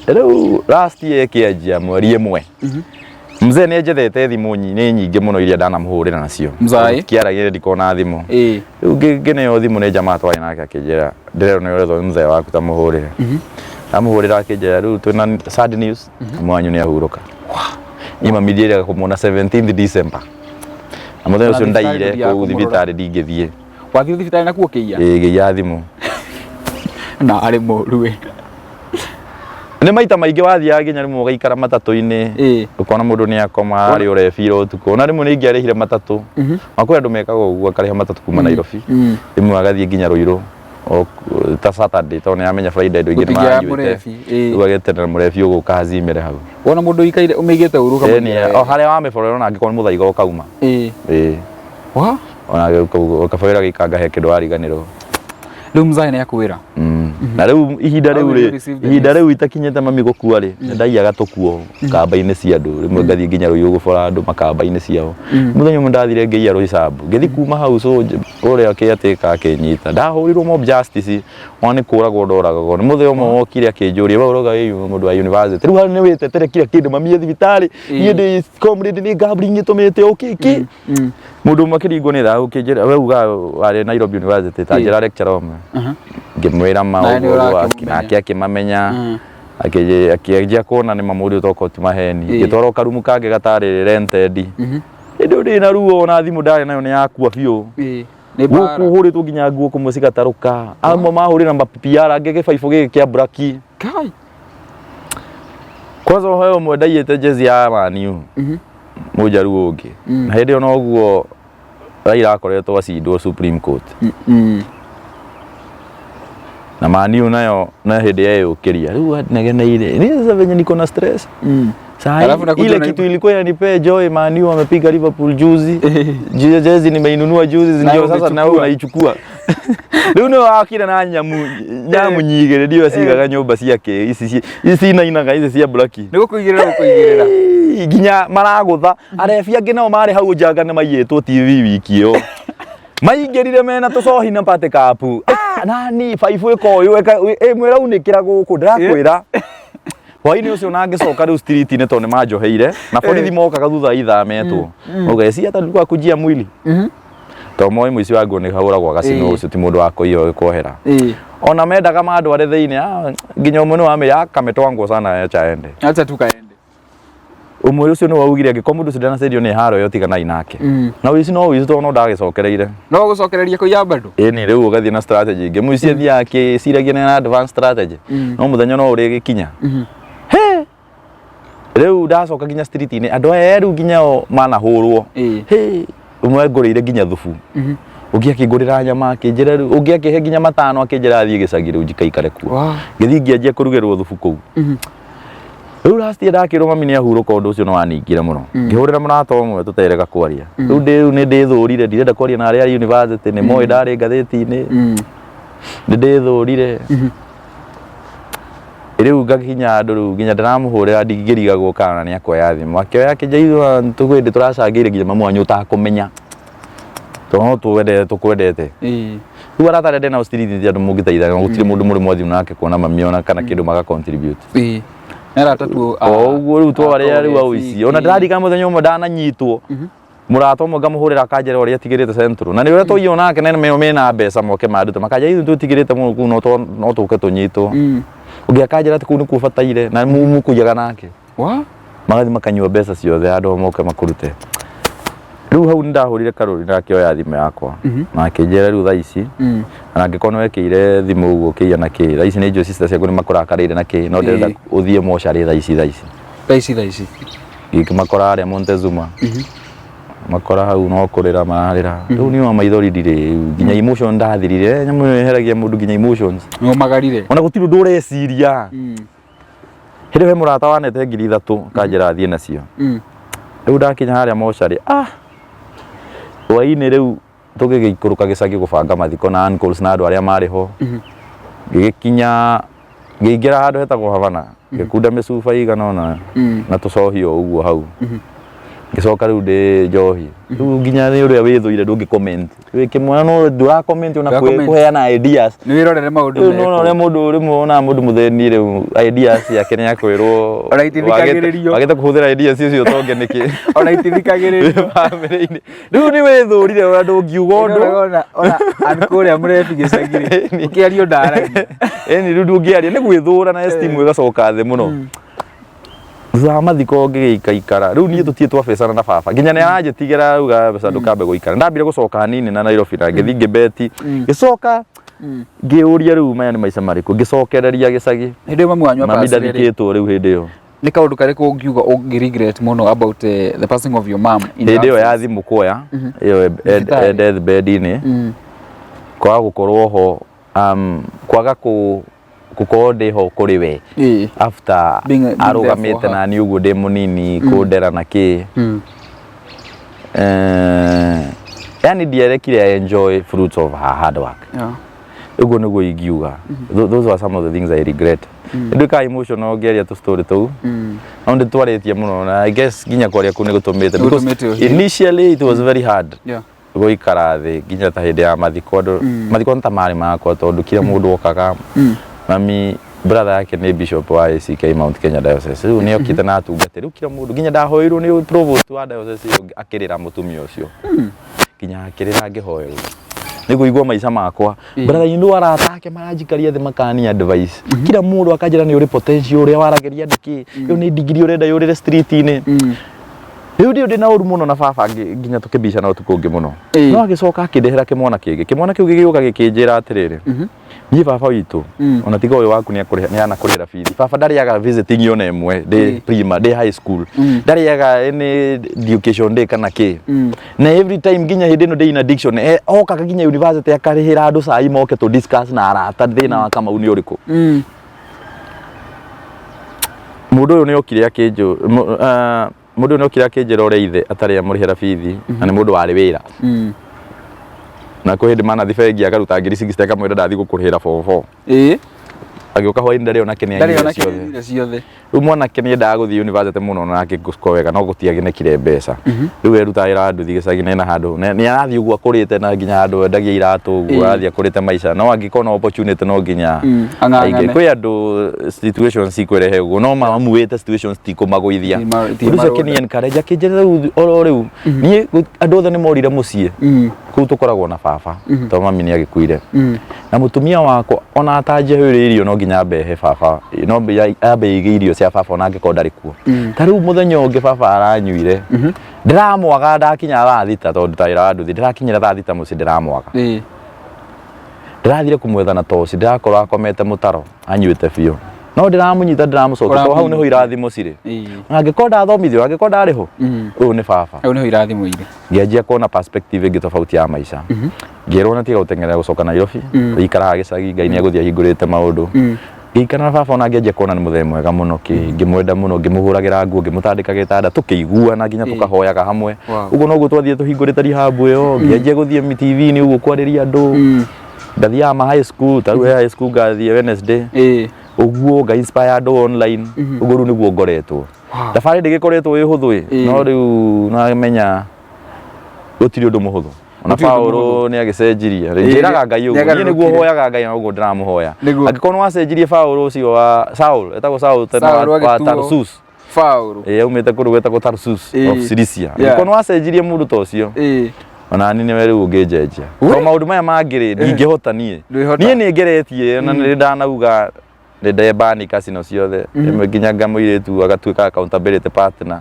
Rĩu last year ĩkĩanjia mweri ĩmwe. Mzee nĩ njethete thimũ nĩ nyingĩ mũno iria ndanamũhũrĩra nacio. Mzai? Kĩaragia ndikona thimũ. Rĩu ngĩneo thimũ nĩ jamaa twarĩ nake akĩnjĩra ndĩrerwo nĩ ũrethwo nĩ mzee waku ta mũhũrĩre. Ndamũhũrĩra akĩnjĩra rĩu twĩna sad news mwanyu nĩ ahurũka. Niĩ mami ndiĩrĩga kũmuona 17th December. Na mũthenya Na ũcio thibitarĩ ndaiyire ndũthiaga kũu kũmũrora? thibitarĩ ndingĩthiĩ. Wathiĩ thibitarĩ nakuo ũkĩiya? Ĩĩ ngĩiya thimũ. Na arĩ mũru we. Nĩ maita maingĩ wathiaga nginya rĩmwe ũgaikara matatũ-inĩ ũkona mũndũ nĩ akoma harĩa ũrebira ũtukũ ona rĩmwe nĩ ingĩarĩhire matatũ na kwĩ andũ mekaga ũguo akarĩha matatũ kuma Nairobi rĩmwe agathiĩ nginya Ruiru ta Saturday tondũ nĩ aramenya Friday andũ aingĩ nĩ Gũtingĩaga maranyuĩte mũrebi, ĩĩ. rĩu ageterera mũrebi ũgũka azimĩre hau. Wona mũndũ ũikaire ũmĩigĩte ũru Ĩni, ũkamũigĩra o wega. harĩa wamĩborera ona angĩkorwo nĩ mũthaiga ũkauma. Ĩĩ. Wa? Ona ũkaborera gĩikanga he kĩndũ wariganĩrwo. Rĩu mzae nĩ akwĩra. Na rĩu ihinda How rĩu will you rĩ receive the ihinda news? rĩu itakinyĩte mami gũkua rĩ nĩ ndaiyaga tũkuo kamba-inĩ cia andũ rĩmwe ngathiĩ nginya Rũiyũ gũbora andũ makamba-inĩ ciao. Mũthenya ũmwe ndathire ngĩiya Roysambu ngĩthiĩ kuma hau ũrĩa kĩatĩka akĩnyita ndahũrirwo mob justice ona nĩ kũragwo ndoragagwo nĩ mũthenya ũmwe wokire akĩnjũria we ũroga wĩ mũndũ wa university rĩu hau nĩ wĩtetere kila kĩndũ mami e thibitarĩ niĩ ndĩ comrade nĩ gambling ĩtũmĩte ũkĩ kĩ Mũndũ ũmwe akĩringwo nĩ thahu akĩnjĩra we uga warĩ Nairobi University ta njĩra lecturer ũmwe ngĩmwĩra ma Nawe nĩ ũguo ũrakĩmũmenya. nake akĩmamenya akĩanjia kuona nĩ ma mũndũ ũtoka ti maheni ngĩtwarwo karumu kangĩ gatarĩ rented hĩndĩ ĩyo ndĩ na ruo ona thimũ ndarĩ nayo nĩ yakua biũ Nĩ mbara. gũkũ hũrĩtwo nginya nguo kũmwe cigatarũka amwe mahũrĩra ma PPR angĩ gĩbaibũ gĩkĩ kĩa braki Kai. Kwanza ũheo ũmwe ndaiyĩte jezi ya Man U mũjaruo ũngĩ na hĩndĩ ĩyo noguo Raila akoretwo acindwo Supreme Court na Man U nayo na hĩndĩ yeyũkĩria rĩu negeneire ni sasa venye niko na stress Saa hii, Alafu nakuja ile unaiba. kitu ilikuwa inanipea joy, Man U wamepiga Liverpool juzi. Jezi nimeinunua juzi, Nawe ndio sasa nawe umechukua. unaichukua. Rĩu nĩwe wakire na nyamu nyamu nyigĩrĩ ndio cigaga nyũmba ciake ici ici inainaga ici cia blaki. Nĩ gũkũigĩrĩra gũkũigĩrĩra. Ĩĩ, nginya maragũtha arebi angĩ nao marĩ hau njanga nĩ maiyĩtwo TV wiki ĩyo maingĩrire mena tũcohi na party cup. Ah, nani baibũ ĩka ũyũ ĩmwe ĩraunĩkĩra gũkũ ndĩrakwĩra. Hwainĩ ũcio na ngĩcoka rĩu street-inĩ tondũ nĩ manjoheire na borithi mokaga thutha wa ithaa metwo. Mauga eci hata nilikuwa kujia mwili. Tondũ moĩ mũici wa nguo nĩ ahũragwo agacinwo ũcio ti mũndũ wa kũiya ũgĩkuohera. Ona mendaga mandware thĩinĩ ah, nginya ũmwe nĩ wamĩra akametwangwo sana acha aende. Acha tu kaende. Ũmwe ũcio nĩ waugire angĩkorwo mũndũ ũcio ndanacenjio nĩ haro ĩyo tiganai nake. Na ũici no ũici tondũ no ndagĩcokereire. No gũcokereria kũiya bado. Ĩni rĩu ũgathiĩ na strategy ĩngĩ. Mũici athiaga akĩciragia nĩ na advance strategy. No mũthenya no ũrĩgĩkinya. He! Rĩu ndacoka nginya street-inĩ andũ aya rĩu nginya o manahũrwo. He! Ũmwe ngũrĩire nginya thubu. Ũngĩ akĩngũrĩra nyama akĩnjĩra rĩu ũngĩ akĩhe nginya matano akĩnjĩra thiĩ gĩcagi rĩu njikaikare kuo. Ngĩthiĩ ngĩanjia kũrugĩrwo thubu kũu. Rĩu last year ndakĩrwo mami nĩ ahurũka ũndũ ũcio nĩ waningire mũno. Ngĩhũrĩra mũrata ũmwe tũterega kwaria. Rĩu ndĩ rĩu nĩ ndĩthũrire ndirenda kwaria na arĩa a university nĩ moĩ ndarĩ ngathĩti-inĩ. Nĩ ndĩthũrire. Rĩu ngakinya handũ rĩu nginya ndĩramũhũrĩra ndingĩrigagwo kana nĩ akuoya thimũ. Akĩoya akĩnjĩra tũkwĩndĩ tũracangĩire nginya mamu wanyu ũtakũmenya. Tondũ no twendete tũkwendete. Rĩu arata arĩa ndĩ nao street ti andũ mũngĩteithania gũtirĩ mũndũ mũrĩ mwathiĩ nake kuona mami ona kana kĩndũ maka contribute. Nĩ arata tu O ũguo rĩu twarĩa rĩu au ici. Ona ndĩraririkana mũthenya ũmwe ndananyitwo. Mũrata ũmwe ngamũhũrĩra akanjĩra ũrĩa atigĩrĩte Central. Na nĩ ũrĩa twaiywo nake na nĩo mena mbeca moke mandute. Makanjĩra ithuĩ tũtigĩrĩte mũno kũu no tũke tũnyitwo. Ũngĩ akanjĩra atĩ kũu nĩkuo bataire na mũkũiyaga nake. Magathiĩ makanyua mbeca ciothe handũ ha moke makũrute. Rĩu hau nĩ ndahũrire karũri na akĩoya thimũ yakwa. Na akĩnjĩra rĩu thaa ici na angĩkorwo nĩ wekĩire thimũ ũguo ũkĩiya na kĩ thaa ici nĩ njũĩ sister ciaku nĩ makũrakarĩire na kĩ no ndĩrenda ũthiĩ mocarĩ thaa ici thaa ici. Thaa ici thaa ici. Ngĩkĩmakora harĩa Montezuma. Makora hau no kũrĩra mararĩra. Rĩu niĩ wa maithori ndirĩ nginya emotion ndathirire. Eh, Nyamũ ĩyo ĩheragia mũndũ nginya emotions. Nĩ ũmagarire. Ona gũtirĩ ũndũ ũreciria. Hĩndĩ ĩyo he mũrata wanete 3000 kanjĩra thiĩ nacio. Rĩu ndakinya harĩa mocarĩ ah hwainĩ rĩu tũgĩgĩikũrũka gĩcagi gũbanga mathiko na uncles na andũ arĩa marĩ ho. Ngĩgĩkinya ngĩingĩra handũ hetagwo Havana ngĩkunda mĩcuba ĩigana ũna na tũcohi o ũguo hau. Ngĩcoka rĩu ndĩ njohi. Rĩu nginya nĩ ũrĩa wĩthũire ndũngĩ comment. Wĩ kĩmwana no ndũra comment ona Ndũra-comment. kũheana ideas. Nĩ wĩrorere maũndũ Rĩu nĩwona ũrĩa mekwo. mũndũ rĩmwe wonaga mũndũ mũthĩni rĩu ideas ciake nĩ akwĩrwo Ona itithikagĩrĩrio. wagĩte kũhũthĩra ideas icio ũtonge nĩkĩ Ona itithikagĩrĩrio. bamĩrĩ-inĩ rĩu nĩ wĩthũrire ona ndũngiuga ũndũ Ona ona uncle ũrĩa mũrebi gĩcagi-rĩ, ũkĩaria ndaragia. ĩni rĩu ndũngĩaria nĩ gwĩthũra na esteem ĩgacoka thĩ mũno thutha wa mathiko ngĩgĩikaikara rĩu niĩ tũtirĩ twabecana na baba nginya nĩ aranjĩtigĩra auga mbeca ndũkambe gũikara ndambire gũcoka hanini na Nairobi na ngĩthiĩ ngĩbeti ngĩcoka ngĩũria rĩu maya nĩ maica marĩkũ ngĩcokereria gĩcagi Hĩndĩ ĩyo mami wanyu mami apacire rĩ, ndathikĩtwo rĩu hĩndĩ ĩyo nĩ kaũndũ karĩkũ ũngiuga ũngĩ regret mũno about the passing of your mom in hĩndĩ ĩyo ya absence? thimũ kuoya ĩyo Thibitarĩ. deathbed-inĩ kwaga gũkorwo ho kwaga gũkorwo ndĩ ho kũrĩ we after Being there for arũgamĩte her. na niĩ ũguo ndĩ mũnini kũndera na kĩ yani ndiarekire I enjoy fruits of her hard work. Ũguo nĩguo ingiuga. Those were some of the things I regret. Nduĩkaga emotional ngĩaria tũ story tũu. No nĩ twarĩtie mũno na I guess nginya kwaria kũu nĩ gũtũmĩte because Nĩgũtũmĩte ũhiũ. initially it was very hard gũikara thĩ nginya ta hĩndĩ ya mathiko andũ mathiko nĩ ta marĩ makwa tondũ kila mũndũ okaga mami brother yake nĩ bishop wa ACK Mount Kenya Diocese rĩu nĩ okĩte na atungatĩri rĩu kila mũndũ nginya ndahoirwo nĩ provost wa diocese ĩyo akĩrĩra mũtumia ũcio nginya akĩrĩra ngĩhoerwo nĩ kũigua maica makwa brother in law arata ake maranjikaria thĩ makani advice kila mũndũ akanjĩra nĩ ũrĩ potential ũrĩa waragĩria andũ kĩ ĩyo nĩ ndigiri ũrenda yũrĩre street-inĩ rĩu ndĩ ndĩ na ũru mũno na baba nginya tũkĩbicana ũtukũ ũngĩ mũno no agĩcoka akĩndehera kĩmwana kĩngĩ kĩmwana kĩu gĩgĩũka gĩkĩnjĩra atĩrĩrĩ niĩ baba witũ ona tiga ũyũ waku nĩ anakũrĩhĩra bithi baba ndarĩaga visiting ona ĩmwe ndĩ prima ndĩ high school ndarĩaga any education day kana kĩ na every time nginya hĩndĩ ĩno ndĩ in addiction okaga nginya university akarĩhĩra andũ cai moke tũ discuss na arata thĩna wa Kamau nĩ ũrĩkũ Mũndũ ũyũ nĩ okire akĩnjũ mũndũ ũyũ nĩ okire akĩnjĩra ũrĩa ithe atarĩ amũrĩhĩra bithi na nĩ mũndũ warĩ wĩra na kwĩ hĩndĩ manathi bengi akaruta ngiri 60 akamwĩra ndathiĩ gũkũrĩhĩra form 4. Agĩũka hwainĩ ndarĩ onake nĩ Ndarĩ anyuire onake ciothe. anyuire ciothe. Rĩu mwanake nĩ endaga gũthiĩ university mũno na akĩngũko wega no gũtiagĩnekire mbeca. Rĩu erutaga wĩra wa nduthi gĩcagi-inĩ na handũ nĩ arathiĩ ũguo akũrĩte na nginya handũ endagia iratũ ũguo arathiĩ akũrĩte maica no angĩkorwo na opportunity no nginya Ang'ang'ane. aingĩ. Kwĩ andũ situations cikũrehe ũguo no mamuĩte situations tikũmagũithia. Ti Ũndũ ũcio marũnda. akĩni encourage akĩnjĩra rĩu oro rĩu niĩ andũ othe nĩ morire mũciĩ kũu tũkoragwo na baba tondũ mami nĩ agĩkuire na mũtumia wakwa ona atanjehũrĩire irio no nginya ambe he baba no ambe aige irio cia baba ona angĩkorwo ndarĩ kuo. Ta rĩu mũthenya ũngĩ baba aranyuire ndĩramwaga ndakinya thaa 6 tondũ ta wĩra wa nduthi ndĩrakinyĩra thaa 6 mũciĩ ndĩramwaga. Ndĩrathire kũmwetha na toci ndĩrakorwo akomete mũtaro anyuĩte biũ no ndĩramũnyita ndĩramũcokia tondũ hau nĩho irathimo cirĩ. Ona angĩkorwo ndathomithio angĩkorwo ndarĩ ho ũyũ nĩ baba. Hau nĩho irathimo irĩ. Ngĩanjia kuona perspective ĩngĩ tofauti ya maica. Ngĩrwo na tiga gũteng'erera gũcoka Nairobi ũikaraga gĩcagi Ngai nĩ egũthiĩ ahingũrĩte maũndũ. Ngĩikara na baba ona ngĩanjia kuona nĩ mũthee mwega mũno kĩ ngĩmwenda mũno ngĩmũhũragĩra nguo ngĩmũtandĩka gĩtanda tũkĩiguana nginya tũkahoyaga hamwe. Ũguo noguo twathiĩ tũhingũrĩte rehab ĩyo ngĩanjia gũthiĩ TV-inĩ ũguo kwarĩria andũ. Ndathiaga ma high school ta rĩu he high school ngathiĩ Wednesday ũguo nga inspire andũ online ũguo rĩu nĩguo ngoretwo. Thabarĩ ndĩgĩkoretwo ĩ hũthũ ĩ no rĩu namenya gũtirĩ ũndũ mũhũthũ. Ona Gũtirĩ ũndũ Paũlũ mũhũthũ. nĩ agĩcenjirie. Njĩraga Ngai ũguo niĩ nĩguo Nĩagarũrũkire. hoyaga Ngai na ũguo ndĩramũhoya. Nĩguo. Angĩkorwo nĩ wacenjirie Paũlũ ũcio wa Saul etagwo Saul tene Saul wa agĩtuo Tarsus. Paũlũ. Ĩĩ aumĩte kũndũ gwĩtagwo Tarsus of Cilicia. Angĩkorwo nĩ wacenjirie mũndũ ta ũcio ona niĩ nĩwe rĩu ũngĩnjenjia. Tondũ maũndũ maya mangĩ rĩ ndingĩhota niĩ. Ndwĩhota. Niĩ nĩ ngeretie ona nĩ ndanauga nĩ ndembani casino ciothe rĩmwe nginya ngamũirĩtu agatuĩka accountability partner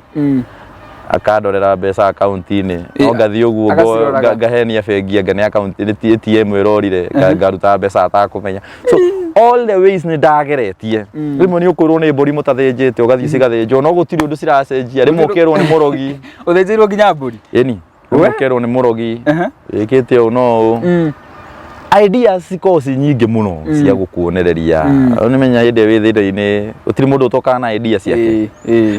akandorera mbeca akaunti-inĩ no ngathiĩ ũguo Agaciroraga. ngahenia bengi anga nĩ account nĩ ATM ĩrorire ngaruta mbeca atakũmenya. So all the ways nĩ ndageretie. Rĩmwe nĩ ũkwĩrwo nĩ mbũri mũtathĩnjĩte ũgathiĩ cigathĩnjwo no gũtirĩ ũndũ ciracenjia rĩmwe ũkerwo nĩ mũrogi. Ũthĩnjĩirwo nginya mbũri? Ĩni. Rĩmwe ũkerwo nĩ mũrogi wĩkĩte ũũ no ũũ. Ideas cikoragwo ci nyingĩ mũno cia gũkuonereria. Nĩ menya hĩndĩ ĩrĩa wĩ thĩna-inĩ gũtirĩ mũndũ ũtokaga na idea ciake.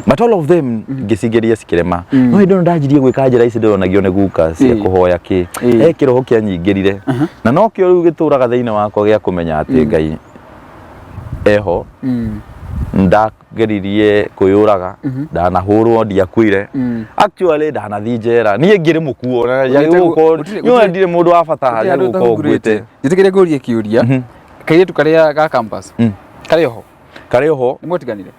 But all of them ngĩcigeria cikĩrema. No hĩndĩ ĩyo ndanjirie gwĩka njĩra ici ndĩronagio nĩ guka cia kũhoya kĩ. He kĩroho kĩanyingĩrire. Na nokĩo rĩu gĩtũraga thĩinĩ wakwa gĩa kũmenya atĩ Ngai eho. Ndageririe kwĩyũraga, ndanahũrwo ndiakuire. Actually ndanathiĩ njera. Niĩ ngĩrĩ mũkuo na Ũthiĩte gũkorwo gũtirĩ- ndirĩ mũndũ wa bata Gũtirĩ handũ gũkorwo ũtahungurĩte. nguĩte. Njĩtĩkĩre ngũrie kĩũria. Kairĩtu karĩa ga campus karĩ oho? Karĩ oho. Nĩ mwatiganire?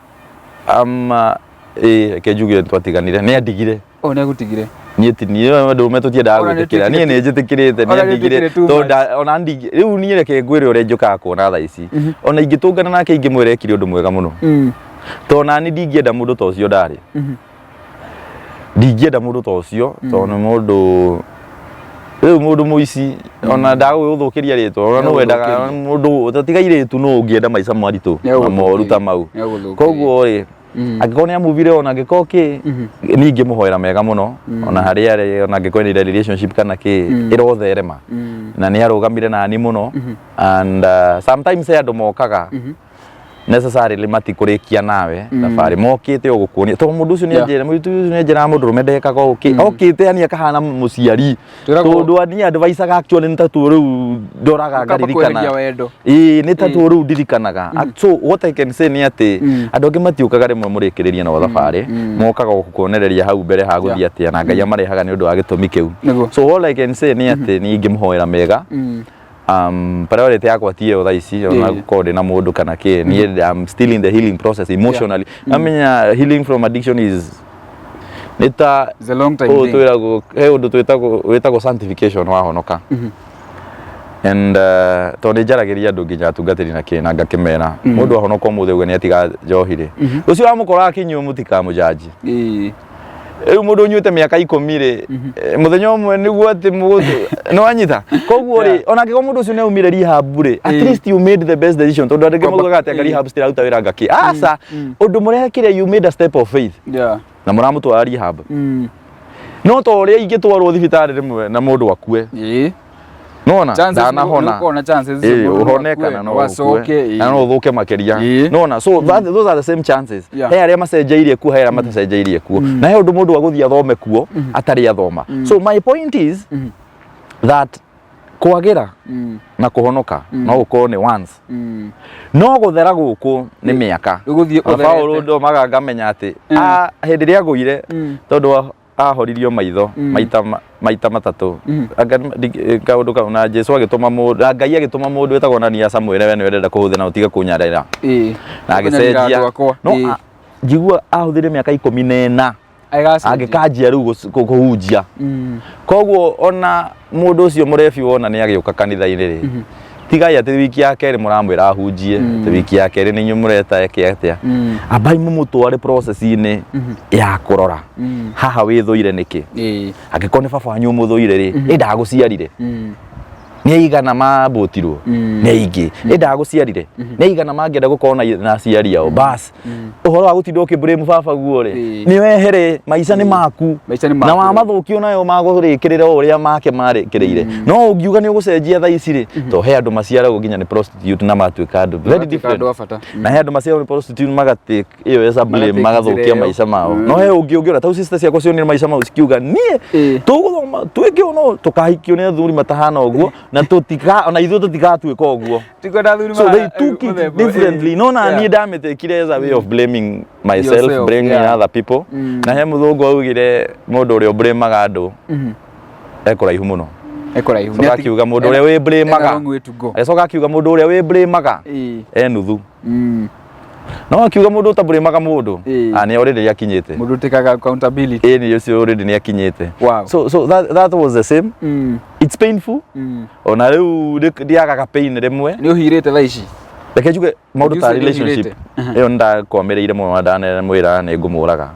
Ĩĩ reke njuge nĩ twatiganire nĩ andigire. Oh, nĩ agũtigire. Niĩ ti niĩ ndũme tũtiendaga Ona nĩ gwĩtĩkĩra niĩ nĩ njĩtĩkĩrĩte nĩ Ona nĩ andigire tuĩkire too tondũ much. ona rĩu niĩ reke ngwĩre ũrĩa njũkaga kuona thaa ici ona ingĩtũngana nake ingĩmwĩra ekire ũndũ mwega mũno tondũ nani ndingĩenda mũndũ ta ũcio ndarĩ ndingĩenda mũndũ ta ũcio tondũ nĩ mũndũ rĩu mũndũ mũici ona ndagũgũthũkĩria rĩtwa ona nũ wendaga Nĩagũthũkĩria. mũndũ tiga irĩtu nũ ũngĩenda maica maritũ na moru ta mau. Nĩagũthũkĩria. Koguo rĩ angĩkorwo nĩ amuvire ona angĩkorwo kĩ niĩ ingĩmũhoera mega mũno ona harĩa arĩ ona angĩkorwo nĩ relationship kana kĩ ĩrotherema na nĩ arũgamire nani mũno and sometimes he andũ mokaga necessarily matikũrĩkia nawe thabarĩ mokĩte o gũkuonia tondũ mũndũ ũcio nĩ anjĩra mũndũ ũcio nĩ anjĩraga mũndũrũme ndekaga ũũ kĩ okĩte yani akahana mũciari Twĩragwo- tondũ niĩ advice actually nĩ tatuo rĩu ndoraga Ũkamba ngaririkana kweheria wendo. Ĩĩ nĩ tatuo rĩu ndirikanaga. So what I can say nĩ atĩ andũ angĩ matiũkaga rĩmwe mũrĩkĩrĩrie nao thabarĩ mokaga gũkuonereria hau mbere hagũthiĩ atĩa na Ngai amarehaga nĩ ũndũ wa gĩtũmi kĩu. Nĩguo. So all I can say nĩ atĩ niĩ ingĩmũhoera mega priority yakwa ti ĩyo thaa ici ona gũkorwo ndĩ na mũndũ kana kĩ niĩ I'm still in the healing process emotionally. Amenya healing from addiction is nĩ ta It's a long time ũũ thing. twĩragwo he ũndũ twĩtagwo wĩtagwo sanctification wahonoka and tondũ nĩ njaragĩria andũ nginya atungatĩri na kĩ na ngakĩmera mũndũ ahonoka ũmũthĩ ũguo nĩ atiga njohi rĩ ũcio wamũkora akĩnyua mũtikamũjanji. Rĩu mũndũ ũnyuĩte mĩaka 10 rĩ mũthenya ũmwe nĩguo atĩ mũndũ nĩ wanyita koguo rĩ ona angĩkorwo mũndũ ũcio nĩ aumire rehab rĩ at least you made the best decision tondũ andũ angĩ maugaga atĩ anga rehab citiraruta wĩra ngakĩ aca ũndũ mũrekire you made a step of faith na mũramũtwara rehab no ta ũrĩa ingĩtwarwo thibitarĩ rĩmwe na mũndũ akue nona Chances ndanahona nĩ ũkorwo na chances Ĩĩ, mũndũ no ũhone akue, kana no wacoke, ũkue ĩĩ. na no ũthũke makĩria nona so those are the same chances he arĩa macenjeirie kuo he arĩa matacenjeirie kuo na he ũndũ mũndũ agũthiĩ athome kuo atarĩ athoma. So my point is that Kwagĩra na kũhonoka no gũkorwo nĩ once, no gũthera gũkũ nĩ mĩaka. Rĩu gũthiĩ Ona Paũlũ ũtherete. ndomaga ngamenya atĩ hĩndĩ ĩrĩa agũire, tondũ ahoririo maitho maita matatũ. Anga kaũndũ kau na Jesu agĩtũma mũndũ na Ngai agĩtũma mũndũ wĩtagwo Ananias amwĩre, "We nĩwe ndĩrenda kũhũthĩra na ũtige kũnyarĩra." Na Kũnyarira agĩcenjia. andũ akwa. No njigua ahũthĩre mĩaka 14 Agĩgacenjia. angĩkanjia rĩu kũhunjia. Koguo ona mũndũ ũcio mũrebi wona nĩ agĩũka kanitha-inĩ rĩ, tigai atĩ wiki ya kerĩ mũramwĩra ahunjie, atĩ wiki ya kerĩ nĩ inyuĩ mũreta eke atĩa. Ambai mũmũtware process-inĩ ya kũrora haha wĩthũire nĩkĩ. Angĩkorwo nĩ baba wanyu ũmũthũire rĩ, ĩ ndagũciarire? Nĩ aigana mambũtirwo? Nĩ aingĩ. Ĩ ndagũciarire? Nĩ aigana mangĩenda gũkorwo na aciari ao? Bas, ũhoro wa gũtinda ũkĩ blame baba guo rĩ, nĩ wehere. Maica nĩ maku. Maica nĩ maku. Na wamathũkio nayo magũrĩkĩrĩra o ũrĩa make marĩkĩrĩire. No ũngiuga nĩ ũgũcenjia thaa ici rĩ, to he andũ maciaragwo nginya nĩ prostitute na matuĩka andũ very Magatuĩka different. andũ a bata. Na he andũ maciaragwo nĩ prostitute magatĩ ĩyo as a blame, Magatake magathũkia njĩra ĩyo. maica mao. No he ũngĩ ũngĩona tau sister ciakwa cionire maica mau cikiuga, "Niĩ tũgũthoma twĩke ũno, tũkahikio nĩ athuri matahana ũguo na tũtika ona ithuĩ tũtigatuĩka ũguo." Tikwenda athuri So they took it mũthemba- differently. No na niĩ ndamĩtekire as a way of blaming myself, Yourself, blaming other people. Na he mũthũngũ augire, mũndũ ũrĩa ũblamaga andũ ekũraihu mũno. Ekũraihu. Coka akiuga mũndũ ũrĩa wĩ blamaga Ena long way to go. Agĩcoka akiuga mũndũ ũrĩa wĩ blamaga e nuthu. No akiuga mũndũ ũtabũrĩmaga mũndũ, ah, nĩ already akinyĩte. Mũndũ ũtĩkaga accountability. Ĩ nĩ ũcio already nĩ akinyĩte. So that was the same. It's painful. Ona rĩu ndiagaga pain rĩmwe. Nĩ ũhirĩte thaa ici? Reke njuge maũndũ ta Ũngĩuga nĩ relationship ũhirĩte. ĩyo nĩndakwamĩrĩire mũno na ndanamwĩra nĩ ngũmũraga.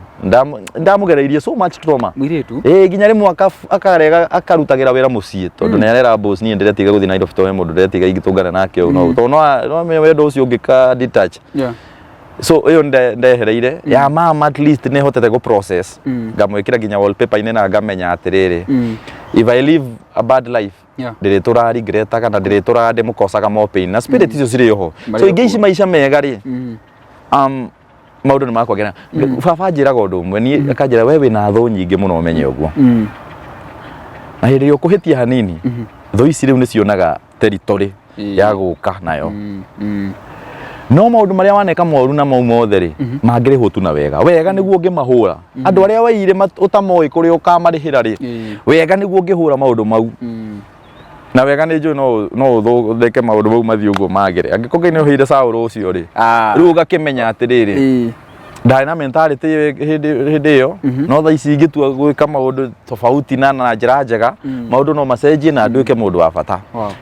Ndamũgereirie so much trauma. Mũirĩtu? Ĩĩ, nginya rĩmwe akarega akarutagĩra wĩra mũciĩ tondũ nĩ arera boss, "Niĩ ndĩretiga gũthiĩ Nairobi tondũ he mũndũ ndĩretiga ingĩtũngana nake ũũ." No tondũ no amenye wendo ũcio ũngĩka detach. So ĩyo ndehereire ya mama, at least nĩ hotete gũ process, ngamwĩkĩra nginya wallpaper-inĩ na ngamenya atĩrĩrĩ, if I live a bad life, ndĩrĩtũraga regretaga na ndĩrĩtũraga ndĩmũkosaga more pain na spirit icio cirĩ oho. Marĩ So ingĩici kuo. maica mega rĩ, maũndũ nĩ makwagĩra. Baba anjĩraga ũndũ ũmwe niĩ, akanjĩra, "We wĩna thũ nyingĩ mũno, ũmenye ũguo, na hĩndĩ ĩrĩa ũkũhĩtia hanini, thũ ici rĩu nĩ cionaga territory ya gũka nayo. No maũndũ marĩa waneka moru na mau mothe rĩ, mangĩrĩhwo tu na wega. Wega nĩguo ũngĩmahũra. Andũ arĩa waire ũtamoĩ kũrĩa ũkamarĩhĩra rĩ, wega nĩguo ũngĩhũra maũndũ mau na wega. Nĩ njũĩ no ũthondeke maũndũ mau mathiĩ ũguo magĩre angĩkorwo Ngai nĩ ũheire Saũlũ ũcio rĩ." Rĩu ũgakĩmenya atĩrĩrĩ, ndarĩ na mentality ĩyo hĩndĩ ĩyo, no thaa ici ingĩtua gwĩka maũndũ tofauti na njĩra njega, maũndũ no macenjie na nduĩke mũndũ wa bata.